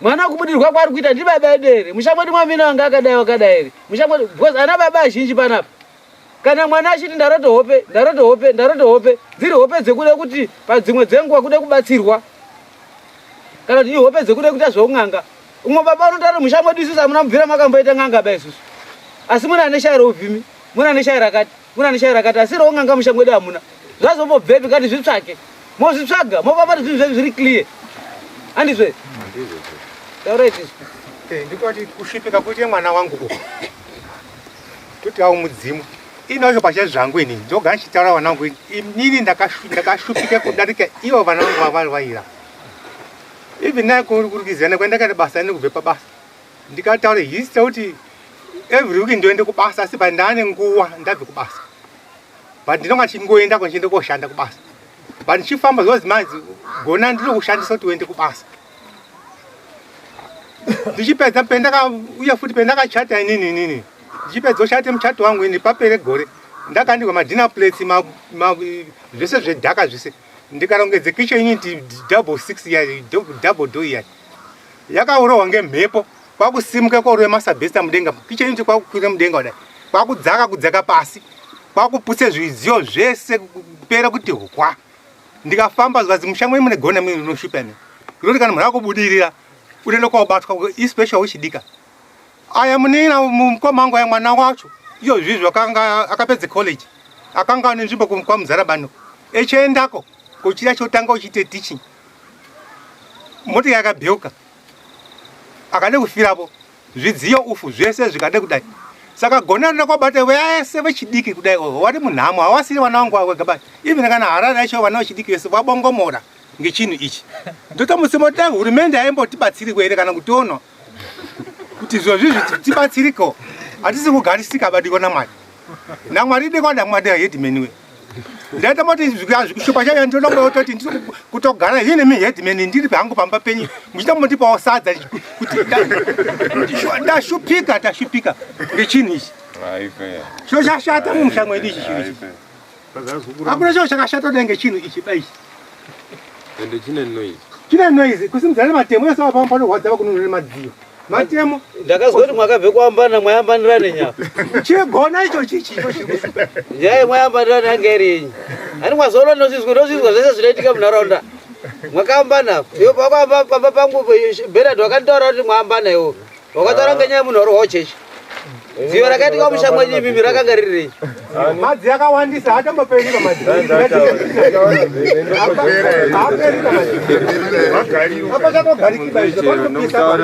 A: Mwana kubudirwa kwaari kuita ndibaba edu here? Musha mwedu mwamina wanga akadai wakadai here? Musha mwedu because ana baba azhinji panapa. Kana mwana achiti ndarota hope, ndarota hope, ndarota hope, dziri hope dzekuda kuti padzimwe dzenguva kuda kubatsirwa. Kana kuti ihope dzekuda kuita zveun'anga. Umwe baba unotaura musha mwedu isusu hamuna mubvira makamboita n'anga ba isusu. Asi mune ane shaya reuvhimi, mune ane shaya rakati, mune ane shaya rakati, asi reun'anga musha mwedu hamuna. Zvazombobvepi ngati zvitsvake. Mozvitsvaga, mofamba kuti zvinhu zvedu zviri clear. Handizvo?
D: Handizvo.
A: Taurai tisu.
B: Eh, ndikoti kusvipika kuite mwana wangu uku. Toti awo mudzimu. Ini wacho pache zvangu ini ndoga ndichitaura vana vangu inini ndakashupika kudarika ivo vana vangu vavari vaira. Even naye kurikizana kwandakaita basa ini kubve pabasa. Ndikataura history kuti every week ndoende kubasa asi but ndaane nguva ndabve kubasa. But ndinonga ndichingoenda ko ndichienda koshanda kubasa. But ndichifamba zvozi manzi gona ndiri kushandisa kuti uende kubasa. Ndichipedza pendaka uye futi pendakachata inini inini. Ndichipedza kuchata muchato wangu ini papere gore ndakandirwa madinner plates ma, ma, zvese zvedhaka zvese ndikarongedze kitchen unit double six iya double door iya yakarohwa ngemhepo kwakusimuka kwarove masabhesta mudenga kitchen unit kwakukwira mudenga kudai kwakudzaka kudzaka pasi kwakuputse zvidziyo zvese kupera kuti hwa ndikafamba zvikanzi musha mwenyu mune gona mune rinoshupa imi rinoti kana munhu akubudirira unoenda kwaobatwa especially wechidika aya munin'ina mukoma wangu aya mwana wacho iyo zvizvo akanga akapedza college akanga ane nzvimbo kwamuzarabano echiendako Kuchira chotanga uchiite teaching. Mota yakabheuka. Akade kufirapo. Zvidziyo ufu zvese zvikade kudai. Saka gona rinoda kubata vese vechidiki kudai wari munhamo hawasiri vana vangu wega bani. Even kana Harare yacho vana vechidiki vese vabongomora ngechinhu ichi. Ndotomutsima kuti dai hurumende haimbotibatsiriko here kana kutiona kuti zvozvi izvi tibatsiriko. Hatisi kugarisika badiko naMwari. NaMwari deko naMwari headman we. Ndaita moti zvikushupa chaiyo ndinoda kutoti ndiri kutogara here nemi headman ndiri hangu pamba penyu muchida mundipawo sadza kuti ndashupika tashupika ngechinhu ichi. Chiro chashata mumusha mwedu ichi chinhu ichi. Hakuna chiro chakashata kudai ngechinhu ichi ba ichi.
G: Ende chine noise.
B: Chine noise kusimudzana matemo yose apa panorwadza vakununura madziro. Matemo.
A: Ndakazwa kuti mwakabve kuambana mwayambanira nenyama.
B: Chigona icho chichi.
A: Njai mwayambanira nange iri yenyu. Ani mwazoona ndozvizwa ndozvizwa zvese zvinoitika munharaunda. Mwakaambana. Iwe pakaamba pamba pangu Bernard wakanditaura kuti mwaambana iwe. Wakataura ngenyaya yemunhu warohwa chechi. Dziyo rakaitika musha mwenyu imimi rakanga riri rei?
B: Madzi akawandisa haatomboperi pamadzi. Haaperi pamadzi. Apa chakogarikiba izvo panopisa.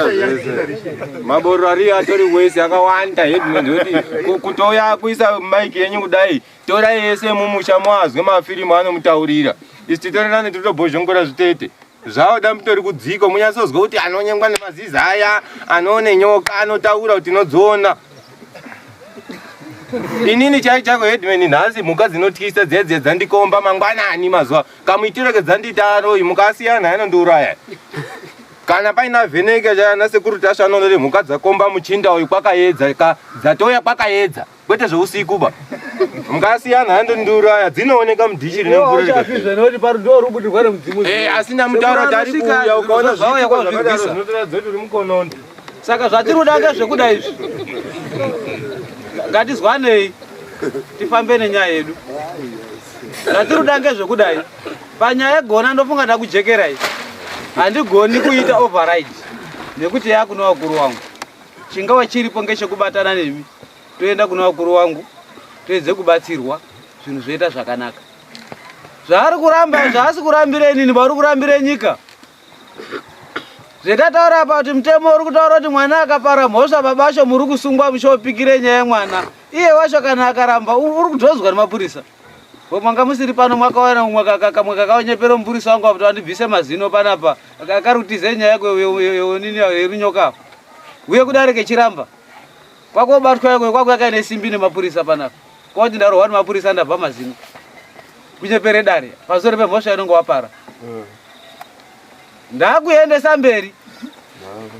G: Maboro ariyo atori wese akawanda headman zvekuti kutouya kuisa mic yenyu kudai torai yese mumusha muazwe mafirimu anomutaurira isu titorerane totobhozhongora zvitete Zvauda mutori kudziko munyatsozwa kuti anonyengwa nemazizi aya anoone nyoka anotaura kuti tinodziona. Inini chai chako headman nhasi mhuka dzinotyisa dziya dziya dzandikomba mangwanani mazuva kamuitiro kedzandiita aroyi mukasiyana anondiuraya. Kana paina vheneke chana sekuru Tasha anonoti mhuka dzakomba muchinda uyu kwakayedza ka dzatouya kwakayedza. kwete zveusiku ba mukasiyana handondiuraya dzinooneka mudhishi rine mvura eh, asi ndamutaura kuti ari kuuya ukaona zvaiko zvakadaro zvinotoratidza kuti uri mukonondo
A: saka zvatiri kuda ngezvekuda izvi ngatizwanei tifambe nenyaya yedu zvatiri kuda ngezvekudai panyaya yegona ndofunga ndakujekerai handigoni kuita override nekuti yakuno vakuru wangu Chingawa chiripo ngechekubatana nemi toenda kuna vakuru vangu toedze kubatsirwa zvinhu zvoita zvakanaka. Zvaari kuramba zvaasi kurambira inini bauri kurambira nyika. Zvetataura apa kuti mutemo uri kutaura kuti mwana akapara mhosva baba acho muri kusungwa muchopikire nyaya yemwana. Iye wacho kana akaramba uri kudhozwa nemapurisa. Manga musiri pano mwakawana umwe kamwe kakanyepera mupurisa wangu kuti andibvise mazino panapa kari kutize nyaya yonini yerunyoka apa uye kudare kechiramba kwakobatwa yako kwako yakaine simbi nemapurisa panapa kwati ndarohwa nemapurisa ndabva mazino kunyepere dare pamusoro pemhosva inonge wapara Ndakuendesa mberi.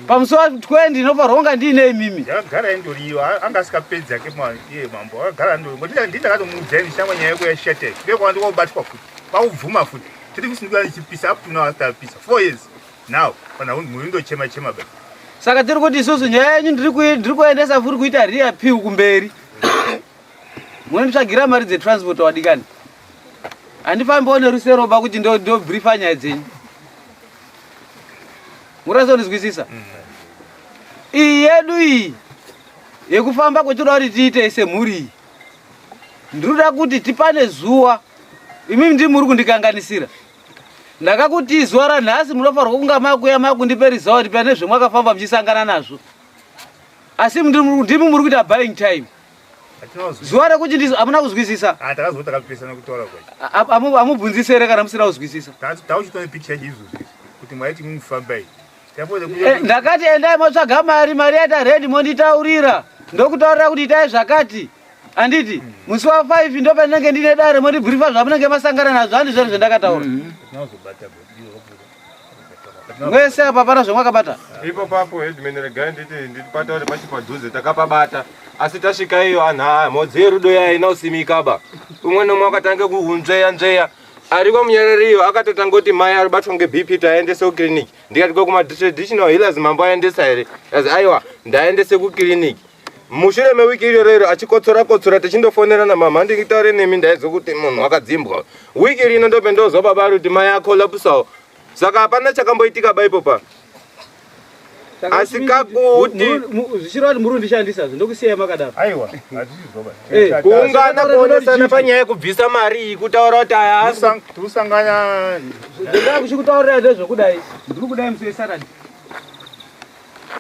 A: Pamusi wa 20 ndinofanirwa kunga ndiine imimi.
D: Yakagara indoriyo anga asikapedzi ake iye mambo akagara ndori ngokuti ndini ndakatomuudza ini shamwa nyaya yako yashata iyi ndiko kwandiko kubatwa futi kwakubvuma futi tiri kusindikana ndichipisa up to now asati apisa four years now kana mhuri ndochema chema basi
A: Saka tiri kuti isusu nyaya yenyu ndiri kuendesa futi kuita reappeal kumberi. Munonditsvagira mari dzetransport wadikani. Handifambiwo nerusero ba kuti ndo ndo briefa nyaya dzenyu. Murasonizwisisa? Mm. Iyi yedu iyi yekufamba kwetinoda kuti tiite semhuri iyi. Ndinoda kuti tipane zuva. Imimi ndimi muri kundikanganisira. Ndakakuti zuva ranhasi munofanirwa kunga makuya makundipe result pane zvemwakafamba muchisangana nazvo. Asi ndimi muri kuita buying time. Zuva rekuti ndizo hamuna kuzwisisa.
D: Ah, takazwa takapesana kutaura kwacho.
A: Amubvunzise here kana musina kuzwisisa?
D: Tauchitone picture yacho izvozvi kuti mwaiti mufambai.
A: Eh, ndakati endai motsvaga mari, mari yaita ready monditaurira. Ndokutaurira kuti itai zvakati. Anditi hmm. musi wa 5 ndopandinenge ndine dare mondibriefa zvamunenge masangana nazvo handizvo zvandakataura. Hmm. Mwese apa hapana zvamwakabata.
G: Ipo papo headman regai nditi ndipataure pachi padhuze takapabata asi tasvika iyo anhu aya mhodzi yerudo yaya ina kusimika ba umwe nomwe akatange kuunzveya nzveya ari kwamunyarari iyo akatotanga kuti mai aribatwa ngebp taendese kukiriniki ndikati ko kumatraditional healers mambo aendesa here azi aiwa ndaendese kukiriniki mushure mewiki iroro iro achikotsora kotsora tichindofonerana mama nditaure nemi ndaizwa kuti munhu akadzimbwa wiki rino ndope ndozwa baba ari kuti mai akolapsawo saka hapana chakamboitika ba ipo pa Asi kakuti
A: zvichireva kuti muri kundishandisa zve ndokusiyai makadaro.
D: Aiwa, hazvizvo
G: eh, kuungana kuonesana panyaya yekubvisa mari iyi kutaura kuti aya
D: asi tirusangana
A: ndoda kuchikutaurira ndezvekudai ndiri kudai musi wesaturday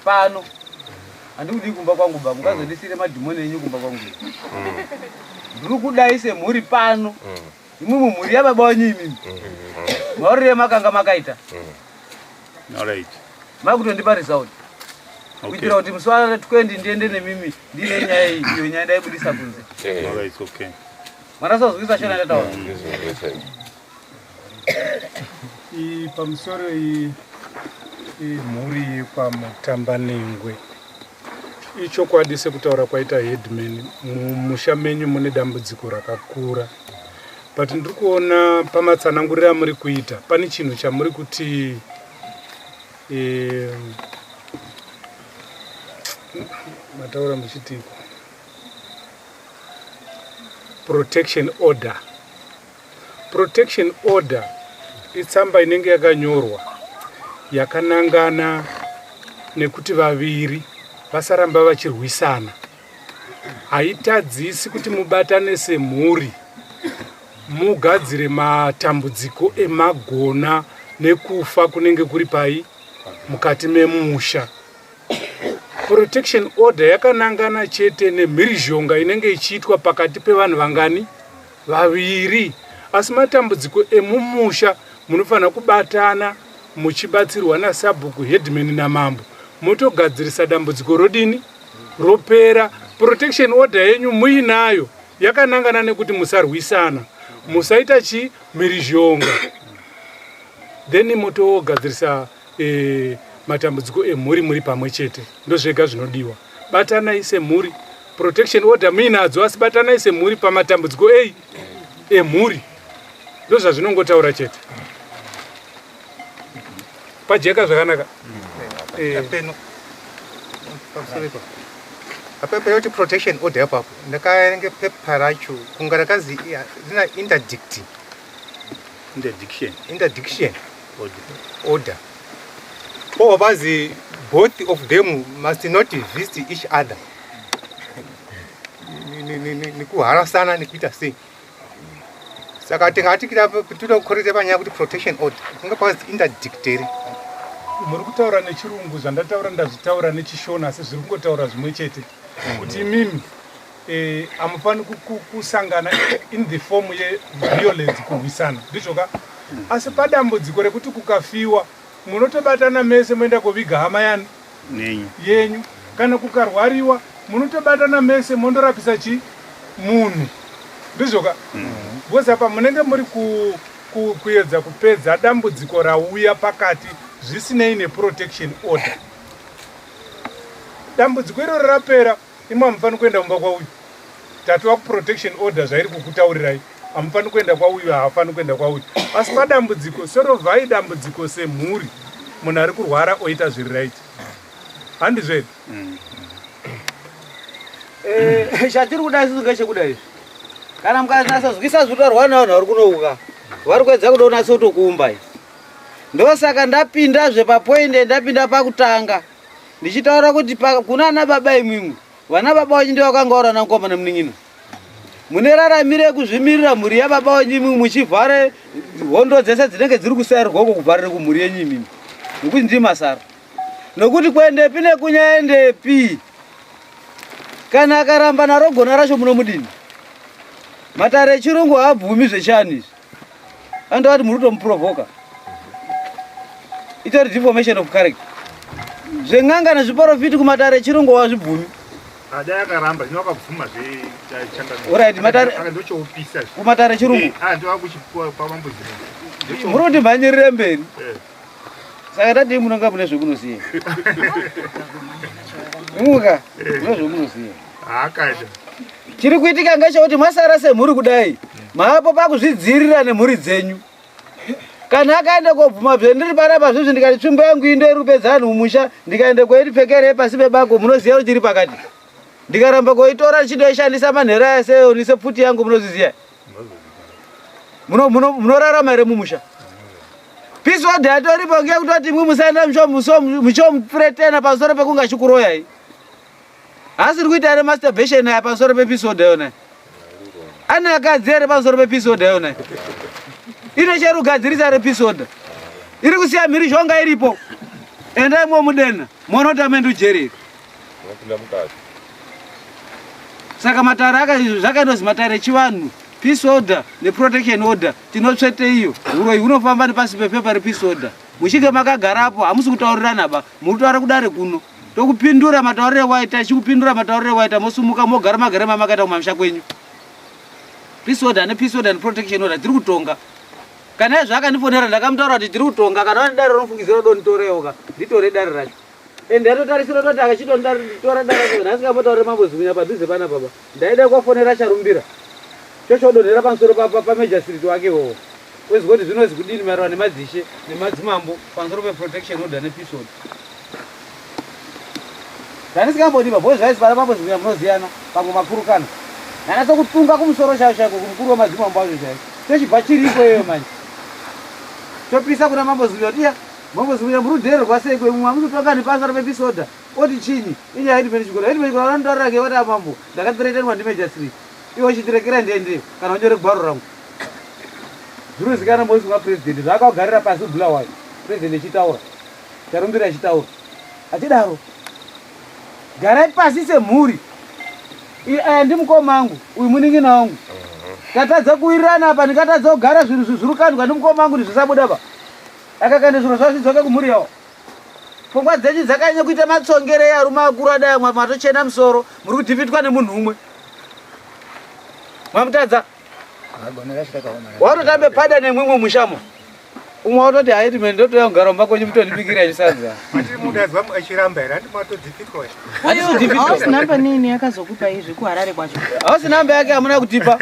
A: pano handikudii kumba kwangu ba mungazondisire madhimoni enyu kumba kwangu ndiri kudai semhuri pano imwimwi mhuri yababa wenyu imimi maurire makanga makaita
D: Alright.
A: Makutondipa result. Okay. Kuitira kuti musi wa 20 ndiende nemimi ndine nyaya iyi iyo nyaya ndaibudisa kunze.
D: Eh. Alright, okay.
A: Mwana sazwisa shona ndataura.
E: I pamusoro iyi imhuri yekwaMutambanengwe. Ichokwadi sekutaura kwaita headman, mumusha menyu mune dambudziko rakakura. But ndiri kuona pamatsananguriro amuri kuita pane chinhu chamuri kuti eh, mataura muchitiko protection order. Protection order itsamba inenge yakanyorwa yakanangana nekuti vaviri vasaramba vachirwisana. Haitadzisi kuti mubatane semhuri mugadzire matambudziko emagona nekufa kunenge kuri pai mukati memusha. Protection order yakanangana chete nemhirizhonga inenge ichiitwa pakati pevanhu vangani? Vaviri. Asi matambudziko emumusha munofanira kubatana muchibatsirwa nasabhuku, headman namambo motogadzirisa dambudziko rodini? Ropera. Protection order yenyu muinayo yakanangana nekuti musarwisana, musaita chi mhirizhonga then motogadzirisa e, matambudziko emhuri muri pamwe chete ndozvega zvinodiwa batanai semhuri protection order muinadzo asi batanai semhuri pamatambudziko ei emhuri ndozvazvinongotaura chete pajeka zvakanaka
B: eh. Apepa yoti protection order ipapo ndakaerenge pepa racho kunga rakazi rina interdict
D: interdiction
B: interdiction order or bazi both of them must not visit each other nekuharasana nekuita sei saka tingati toda kukoreta panyaya kuti protection order kunga pazi interdict here
E: muri kutaura nechirungu zvandataura ndazvitaura nechishona asi zviri kungotaura zvimwe chete kuti imimi eh, hamufaniri kusangana in the form yeviolence kurwisana ndizvo ka asi padambudziko rekuti kukafiwa munotobatana mese moenda koviga hama yani yenyu kana kukarwariwa munotobatana mese mondorapisa chi munhu ndizvo ka because apa munenge muri ku, ku, kuedza kupedza dambudziko rauya pakati zvisinei neprotection order dambudziko iroro rapera Imwi hamufaniri kuenda kumba kwauyu. Tatova kuprotection order zvairi kukutaurirai. Hamufaniri kuenda kwauyu, haafaniri kuenda kwauyu. Asi padambudziko, sorovhai dambudziko semhuri. Munhu ari kurwara oita zviri right. Handizvo here?
A: Eh, chatiri kuda isusu ngechekuda izvi. Kana mukanasazwisa zviri kutaurwa nevanhu vari kunouka, vari kuedza kuda kunatsa kutokuumbai. Ndosaka ndapindazve papoindi ndapinda pakutanga. ndichitaura kuti kuna ana baba imwimwi vana baba wenyu ndivo vakanga vari ana mukoma nemunin'ina mune raramiro yekuzvimirira mhuri yababa wenyu imwi muchivhare hondo dzese dzinenge dziri kusairirwa uko kuvharire kumhuri yenyu imimi nokuti ndii masara nokuti kuendepi nekunyaendepi kana akaramba naro gona racho munomudini matare echirungu haabvumi zvechani izvi Anoda kuti muri kutomuprovoka. Itori deformation of character. Zven'anga nezviporofiti kumatare echirungu wazvibvumi.
D: Adai akaramba zvino akabvuma zve
A: changamire. Alright, matare
D: ndochoupisa.
A: Kumatare echirungu. Eh,
D: ah ndo akuchipuwa pamambo zino.
A: Muri kuti mhanyirire mberi. Eh. Saka tadii munonga mune zvemunosiya. Muka, eh. mune zvemunosiya.
D: Haakaita.
A: Chiri kuitika ngechekuti masara semhuri kudai maapo pakuzvidziirira nemhuri dzenyu. Kana akaenda kobvuma bve ndiri panapa zvezvi ndikati tsvimbo yangu iyi ndoiri kupedza vanhu mumusha ndikaenda koitipfekerei pasi pebako munoziva kuti chiri pakati. Ndikaramba koitora ndichinoishandisa manhero aya seonise pfuti yangu munozviziva. Munorarama here mumusha? Peace order yatoripo ngekutoti imwi musaenda muchomupretena pamusoro pekunga chikuroyai. Haasiri kuita here masturbation aya pamusoro pepeace order yona? Ane akadzi here pamusoro pepeace order yona? Ine cheri kugadzirisa here peace order? Iri kusiya mhirizhonga iripo. Endai momudena muone kuti amendu jeri iri. Saka matare aka zvakaendozi matare echivanhu peace order neprotection order tinotsvete iyo huroyi hunofamba nepasi pepepa repeace order muchinge makagarapo hamusi kutaurirana ba muri kutaura kudare kuno tokupindura mataurire waita chikupindura mataurire waita mosumuka mogara magare mamakaita kumamisha kwenyu peace order nepeace order neprotection order tiri kutonga kana izvo akandifonera ndakamutaura kuti tiri kutonga kana vane dare rinofungidzira donitorewo ka nditore dare racho ende atotarisira toti akachitonditora dare racho nhasi kambotaurire mambo zimunya padhuze pana baba ndaida kuvafonera charumbira chochodonhera pamusoro pamajor street wake iwowo wezwa kuti zvinozi kudini maererano nemadzishe nemadzimambo pamusoro peprotection order nepeace order Zvandisingambodiba boys vaisi vana mambo zviya munoziyana pamwe makurukana. Ndanatso kutunga kumusoro chaiko chaiko kumukuru wemadzimambo acho chaiko. Chochibva chiriko iyoyo manje. Chopisa kuna mambo Zimunya kuti iya mambo Zimunya muri kudhererwa sei kwe mumwe hamusi kutonga nepasa repeace order. Oti chinyi inyaya headman Chigona. Headman Chigona vanotaurira ke vati amambo ndakathreatenwa ndiMajor Street. Iwe uchitirekera ndiende kana unyore gwaro rangu. Zvinozikana mosi wapresident zvaakagarira pasi Bulawayo. President echitaura. Charumbira achitaura achidaro. Garai pasi semhuri. Aya ndimukoma angu, uyu munin'ina wangu. Tatadza kuwirirana apa ndikatadza kugara zvinhu zvirukandwa ndimukoma angu ndizvisabuda pa. Akakanda zviro zvavo zvidzoke kumhuri yawo. Pfungwa dzenyu dzakanyanya kuita matsongere arume akuru adai matochena musoro muri kudhifitwa nemunhu umwe. Mamutadza. Watotambe pada nemwimwe mushamo. Umwe watoti haiti mene ndotouya kugara mumba kwenyu mutondibikira chisadza.
B: Matiri mudazwa achiramba here handi matodzifitwa.
C: House number nini yakazokupa izvi kuHarare kwacho?
A: House number yake hamuna kutipa.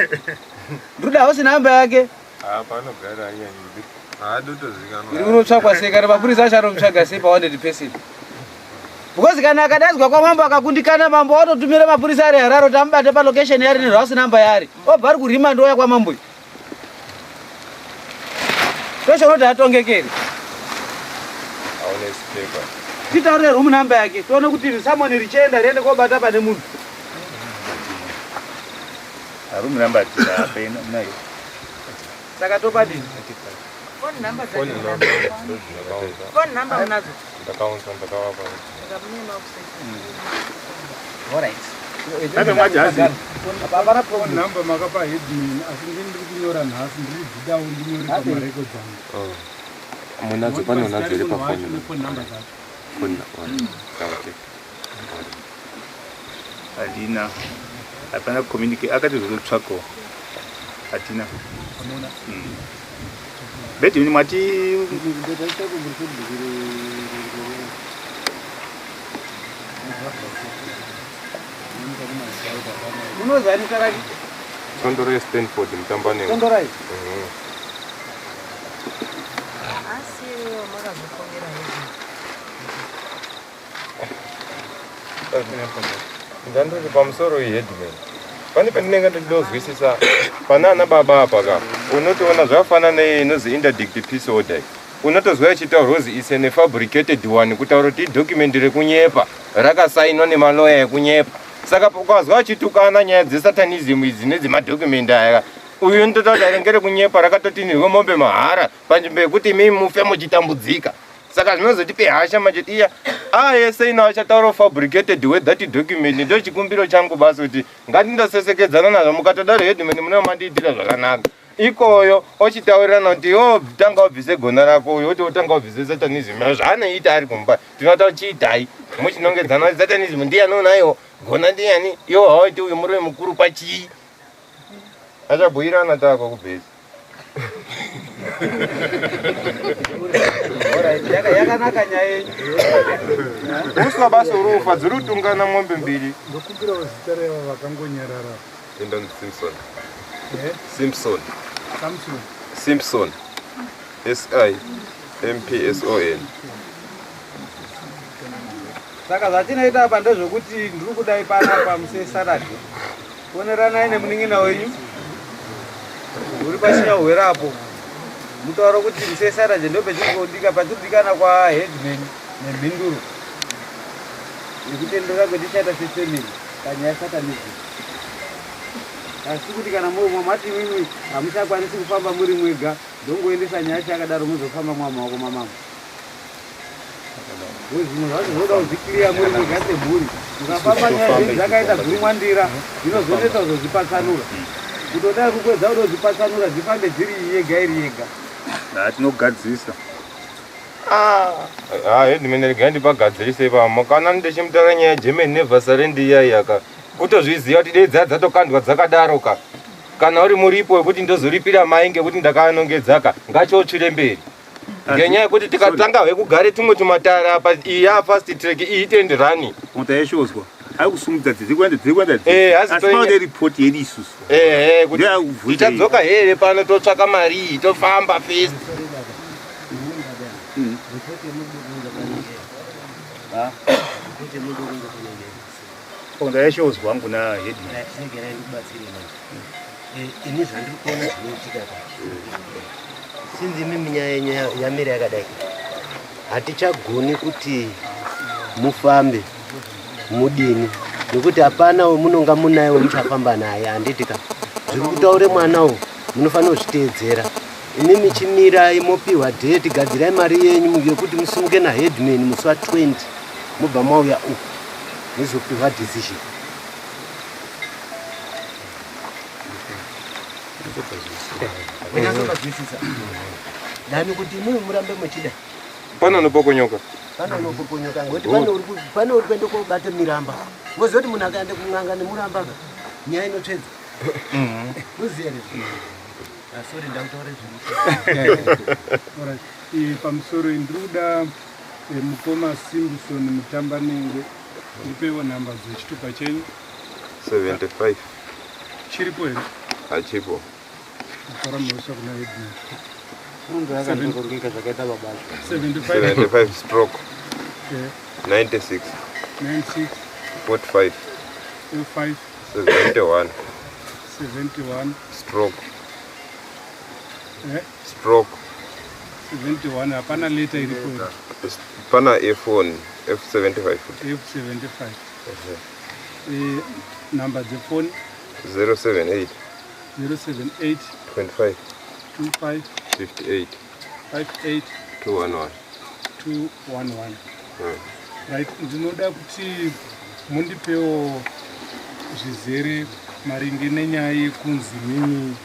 A: Ndoda house number yake.
G: Ah panogara anyanyi. Haadotozikanwa.
A: Iri kunotsvakwa sei kana mapurisa acho anomutsvaga sei pa 100%. Because kana akadaidzwa kwamambo akakundikana mambo watotumira mapurisa ari Harare kuti amubate pa location yari ne house number yari. Obva ari kurima ndouya kwamambo. Toshona kuti atongekeri. Titaure room number yake tione kuti summon richienda riende kobata pane munhu.
D: Room number tinape nayo.
A: Saka topadini?
C: Phone number dzake. Phone number munadzo?
G: Ndakaunza ndakavapa.
C: Saka mune makuseti.
A: All right.
E: Hapana problem. Number makapa headman asi ndini ndiri kunyora nhasi ndiri kudzidawo ndinyore pamarecords angu.
G: Oh. Munadzo pane unadzo here pafoni?
E: Phone number dzacho.
G: Phone number.
D: Hatina. Hapana communicate akati zvotsvako. Hatina.
E: Hamuna.
D: Bedi mati
A: Unozani taraki?
G: Tondorai Stanford mutambane.
A: Tondorai.
C: Asi makazofonera here?
G: Ndandoti pamusoro iyi headman. Pane pandinenge ndodozwisisa pana ana baba apa ka. Unotoona zvafanana neiyi inozi interdict peace order. Unotozwa ichitaurwa kuzi is an fabricated one kutaura kuti idocument rekunyepa rakasainwa nemaloya ekunyepa. Saka ukazwa achitukana nyaya dzesatanism idzi nedzemadocument aya uyu unototaura kuti ngere kunyepa rakatotinirwa mombe mahara panzvimbo yekuti imimi mufe muchitambudzika. Saka zvinozotipe hasha manje iya ayese ino achataura fabricated with that document ndo chikumbiro changu basi kuti ngatindosesekedzana nazvo mukatodaro headman mune mandiitira zvakanaka ikoyo ochitaurirana kuti iwo tanga ubvise gona rako uyo oti otanga ubvise satanism zvaanoita ari kumba tinota chiitai muchinongedzana kuti satanism ndiyani unayo gona ndiyani iwo hawaiti uyu murume mukuru pachii achabhuirana tako kubhesi
A: Yakanaka nyaya yenyu.
G: Uswa basa urufa dziri kutungana mombe mbiri.
E: Ndokumbirawo zita reva vakangonyarara.
F: Lyndon Simpson.
E: Eh?
F: Simpson.
E: Samson.
F: Simpson. S I M P S O N.
A: Saka zvatinoita apa ndezvekuti ndiri kudai panapa musi Saturday. Foneranai nemunin'ina wenyu uri pashinyahwera apo. Mutauro kuti musesaraje ndopechingondika patirikudikana kwaheadman nemhinduro yekutendera kwetichaita sefamily panyaya yesatanism. Asi kuti kana mati imwimwi hamuchakwanisi kufamba muri mwega, ndongoendesa nyaya chakadaro muzofamba mwamaoko mamambo. Zvimwe zvacho zvinoda kuzvikiriya muri mwega semhuri. Mukafamba nyaya dzenyu dzakaita gurumwandira dzinozonetsa kuzozvipatsanura. Kutodai kukwedza kuda kuzvipatsanura dzifambe dziri yega iri yega.
D: Haa tinogadzirisa.
G: Ah, headman regai ndipagadzirise ipamo. Kana ndichimutaura nyaya yeGerman never surrender iya iya ka. Kutozviziva kuti dei dzaya dzatokandwa dzakadaro ka. Kana uri muripo wekuti ndozoripira mai ngekuti ndakanongedza ka, ngachotsvire mberi. Ngenyaya yekuti tikatanga hwekugare tumwe tumatare apa iyi ya fast track iyi hit and run.
D: Mota yeshozwa ari kusumudza dziri kuenda dziri kuenda
G: Eh,
D: asi panoda report yedu isusu.
G: Eh, eh, kuti tichadzoka here pano totsvaka mari iyi tofamba first.
D: Onda yeshozwa wangu na headman.
I: Ini zvandiri kuona zvinoitika pa sinzi imimi nyaya yenyu yamira yakadai hatichagoni kuti mufambe mudini nekuti hapana wemunonga munaye wemuchafamba naye handiti ka zviri kutaure mwana uyu munofanira kuzviteedzera imimi chimirai mopiwa dheti gadzirai mari yenyu yekuti musimuke naheadman musi wa 20 mobva mauya uku muzopiwa decision Dani kuti imimi murambe muchida.
G: Pano unopokonyoka.
I: Pano unopokonyoka ngokuti pano uri pano uri kuenda kobata miramba. Moziva kuti munhu akaenda kun'anga nemuramba ka nyaya inotsvedza. Muziva here? Ah, sorry ndakutaura zvinhu.
E: Alright. Eh, pamusoro ndiri kuda eh, mukoma Simpson Mutambanengwe ndipewo nhamba dzechitupa chenyu.
G: 75
E: chiripo here
G: hachipo
E: kupara mhosva kuna edna
A: Zvakandorongeka zvakaita baba
E: 75
G: 75 stroke
E: eh,
G: 96
E: 96
G: 45
E: 05
G: 71
E: 71
G: stroke
E: eh,
G: stroke
E: 71 hapana leta iripo here
G: pana f1 f75
E: f75 Eh, nhamba dzefoni
G: 078
E: 078
G: 25
E: 25
G: 58
E: 58
G: 211
E: 211 right ndinoda kuti mundipewo zvizere maringe nenyaya yekunzi mimi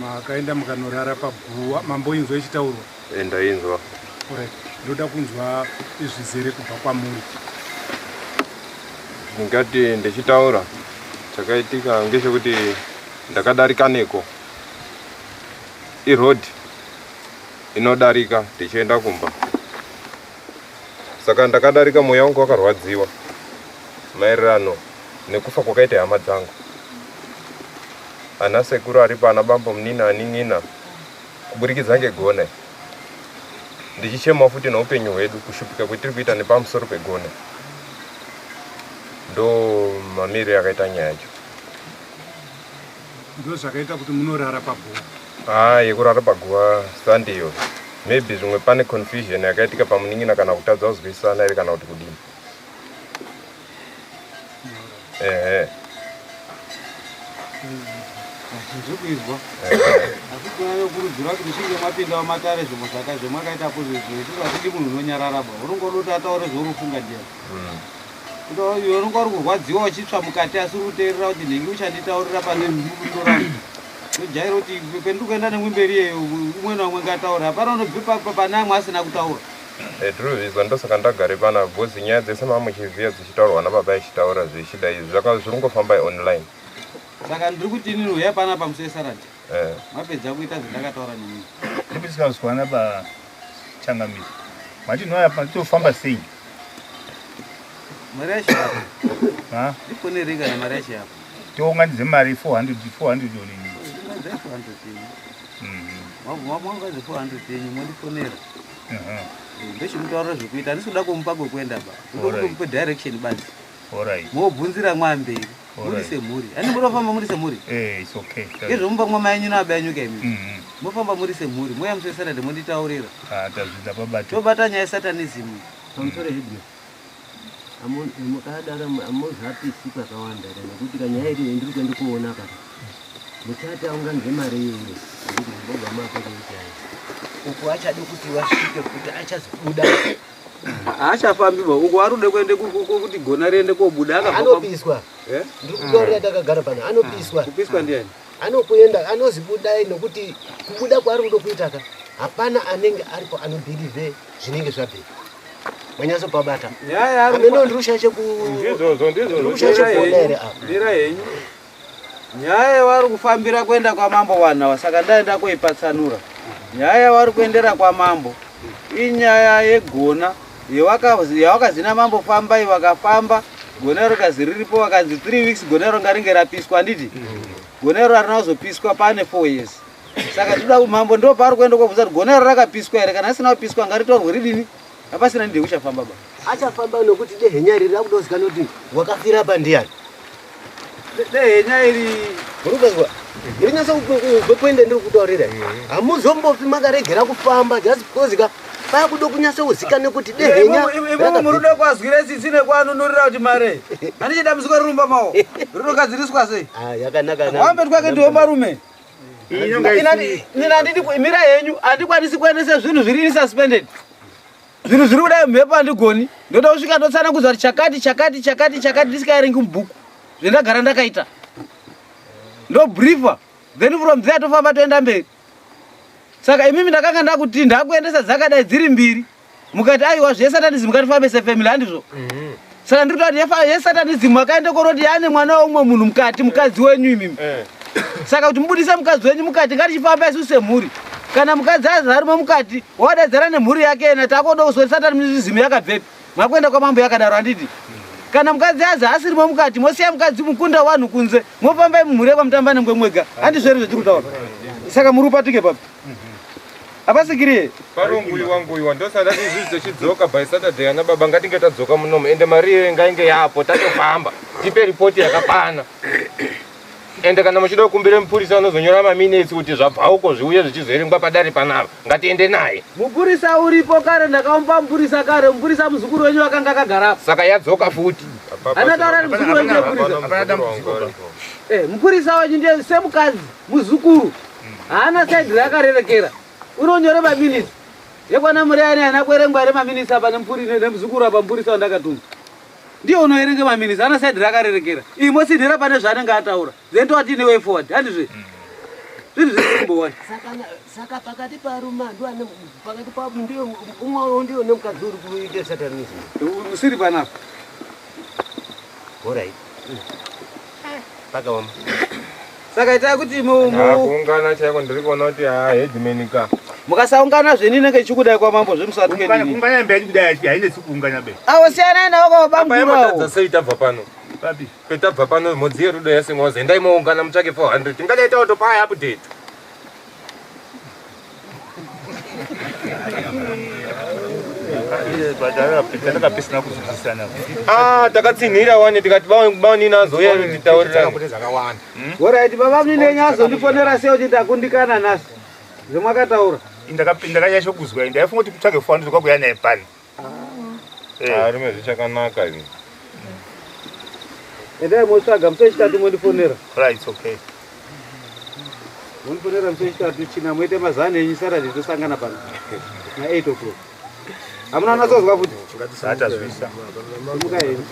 E: makaenda mukanorara paguva mamboinzwa ichitaurwa
G: Ndainzwa.
E: Alright. Ndoda kunzwa zvizere kubva kwamuri.
G: Ndingati ndichitaura chakaitika ngechekuti ndakadarika neko iroad inodarika tichienda kumba saka ndakadarika mweya wangu wakarwadziwa maererano nekufa kwakaita hama dzangu ana sekuru aripo ana bambo munina anin'ina kuburikidza ngegona ndichichemawo futi neupenyu hwedu kushupika kwetiri kuita nepamusoro pegona ndo mamiriro akaita nyaya yacho
E: ndo zvakaita kuti munorara paguva
G: haa yekurara paguva sandiyo maybe zvimwe pane confusion yakaitika pamunin'ina kana kutadza kuzwisisana here kana kuti kudini ehe
A: Ndiri kuizwa. Asi tinonyanya kuti muchinge mapinda mumatare zvimwe zvaka zvemwakaita apo zvezvo isusu hatidi munhu unonyarara ba. Unongoda kuti ataure zvaunofunga ndiye. Kuti iwe unonga uri kurwadziwa uchitsva mukati asi uri kuteerera kuti nhingi uchanditaurira pane bundo rangu. Tojaira kuti kwendiri kuenda nemwi mberi iyeyo umwe naumwe ngataure. Hapana unobve pane amwe asina kutaura.
G: Eh, tirikuzvizwa ndosaka ndagare pana because nyaya dzese mamuchiziva dzichitaurwa nababa ichitaura zvichida izvi zvaka zviri kungofamba online
A: Saka ndiri kuti inini huyai panapa musi weSarandi.
G: Eh.
A: Mapedza kuita zvandakataura nemi.
D: Tisikazwana ba changamire. Mati noya pa tofamba sei?
A: Mari yacho yapo.
D: Ha?
A: Ndifonerei kana mari yacho yapo.
D: Tounganidze mari 400 400 onini.
A: Unganidze 400 yenyu. Mwaunganidze 400 yenyu mondifonera. Ndochimutaurira zvekuita handisi kuda kumupa kwekuenda ba. Ndoda kumupa direction basi.
D: Alright.
A: Mobvunzira mwamberi. Muri semhuri. Ani muri kufamba muri semhuri?
D: Eh, it's okay.
A: Izvo mumba mwamai yenyu naaba yenyu kaimi. Mofamba muri semhuri, mouya musi weSaturday monditaurira.
D: Ah, tazviita pabata.
A: Tobata nyaya yesatanism.
I: Pamusoro headman. Mukadaro amuzapisi pakawanda here nekuti kanyaya iri ndiri kuenda kuona kaka. Muchati aunganidze mari iyoyo nekuti mbobva mapa kuita. Uku achade kuti vasvike kuti achazobuda.
A: Haachafambi ba uko ari kuda kuende kuti gona riende kobuda akabva
I: Anopiswa.
A: Eh?
I: Ndiri kutaurira takagara pano anopiswa.
A: Kupiswa ndiani?
I: Anokuenda anozi budai nokuti kubuda kwaari kuda kuita ka hapana anenge aripo anobhilivhe zvinenge zvabvira. Manyatso pabata. Ameno ndiri kushaya cheku
G: Ndizvozvo ndizvozvo.
I: Ndiri kushaya chekuona here apa.
A: Mira henyu. Nyaya yavari kufambira kuenda kwamambo vanhu ava saka ndaenda koipatsanura. Nyaya yavari kuendera kwamambo inyaya yegona yawakazi namambo fambai vakafamba gona rikazi riripo vakanzi 3 weeks gona iro ngaringe rapiswa handiti gona iro harina kuzopiswa pane 4 years saka tinoda mambo ndo paari kuenda kobvunza kuti gona iro rakapiswa here kana asina kupiswa ngaritorwe ridini hapasina ndide kuchafamba ba
I: Achafamba nokuti dehenya iri rakutozikanwa kuti wakafira apa ndiyani.
A: Dehenya iri
I: murikuzwa ndirinyatsa kuenda ndiri kutaurira hamuzombofi makaregera kufamba just because ka pakuda kunyatsa kuzikanwa kuti dehenya
A: Imwimwi murudo kwazwire tsitsi nekwanunurira kuti mare handichi dambudziko riri mumba mawo rinogadziriswa sei
I: yakanaka
A: wambe twake ndiwo marume mira henyu handikwanisi kuendesa zvinhu zviri in suspended zvinhu zviri kudai mhepo handigoni ndoda kusvika ndotsanangudza kuti chakati chakati chakati chakati ndisikaerengi mubhuku zvendagara ndakaita ndobriefa then from there tofamba toenda mberi saka imimi ndakanga ndakuti ndakuendesa dzakadai dziri mbiri mukati aiwa zvesatanism ngatifambe sefamily handizvo saka ndiri kutaura kuti yesatanism makaende koroti yane mwana weumwe munhu mukati mukadzi wenyu imimi saka kuti mubudise mukadzi wenyu mukati ngatichifamba isu semhuri kana mukadzi azarimo mukati wadaidzana nemhuri yake ena takoda kuzoti satanism yakabvepi makuenda kwamambo yakadaro handiti kana mukadzi azi asirimo mukati mosiya mukadzi mukunda wanhu kunze mofamba mumhuri yekwamutamba nengwe mwega handizvo here zvatiri kutaura saka muri upatike papi hapasikiriye
G: Paronguiwa nguiwa ndosaka ndati isusu tichidzoka by Saturday ana baba ngatinge tadzoka munomu ende mari iyoyo ngainge yapo tatofamba tipe ripoti yakakwana ende kana muchida kukumbira mupurisa unozonyora maminitsi kuti zvabva uko zviuye zvichizoerengwa padare panapa ngatiende naye
A: mupurisa uripo kare ndakamupa mupurisa kare mupurisa muzukuru wenyu akanga akagarapo
G: saka yadzoka futi
A: Anotaura muzukuru wenyu ndiye mupurisa Eh, mupurisa wenyu ndiye semukadzi muzukuru haana saidi raakarerekera unonyore maminitsi yekwana mureyani haina kuerengwa here maminitsi apa nemuzukuru apa mupurisa wandakatuma ndiye unoerenga maminitsi haana saidi raakarerekera iyi motsinhira pane zvaanenge ataura then towati ine way forward handizve zvinhu zvisimbowani
I: Saka pakati paruma ndiwane pakati papo ndiyo umwe wavo ndiyo nemukadzi uri kuita satanism
A: usiri panapa
I: Alright. Pakaoma.
A: Saka itai kuti
G: kuungana chaiko ndiri kuona kuti haa headman ka
A: mukasaungana zvenyu inenge ichikudai kwamambo zvemusatwenini
D: Kuungana mberi kudai hainetsi kuungana be.
A: Avo siyanai navo kwabamukuru avo.
G: Sei tabva pano?
D: Papi?
G: Petabva pano mhodzi yerudo yasingoza endai moungana mutsvake 400 tingadai taotopa update.
D: Takapisina kuzwisisana.
G: Ah, takatsinhira wani tikati baunini azouya kutitaurirana.
A: Alright, baba munini wenyu azondifonera sei kuti takundikana nhasi zvemwakataura.
D: Ndakanyanya kuzwa ndaifunga kuti kutsvage 400 kwakuya naye pani.
G: Ah, rimwe zvichakanaka izvi.
A: Endai motsvaga musi wechitatu mondifonera.
D: Right, okay.
A: Mondifonera musi wechitatu china moite mazano enyu Saturday tosangana pano na 8 o'clock. Hamuna natsozwa futi?
D: Hatazvisa.
A: Simuka henyu.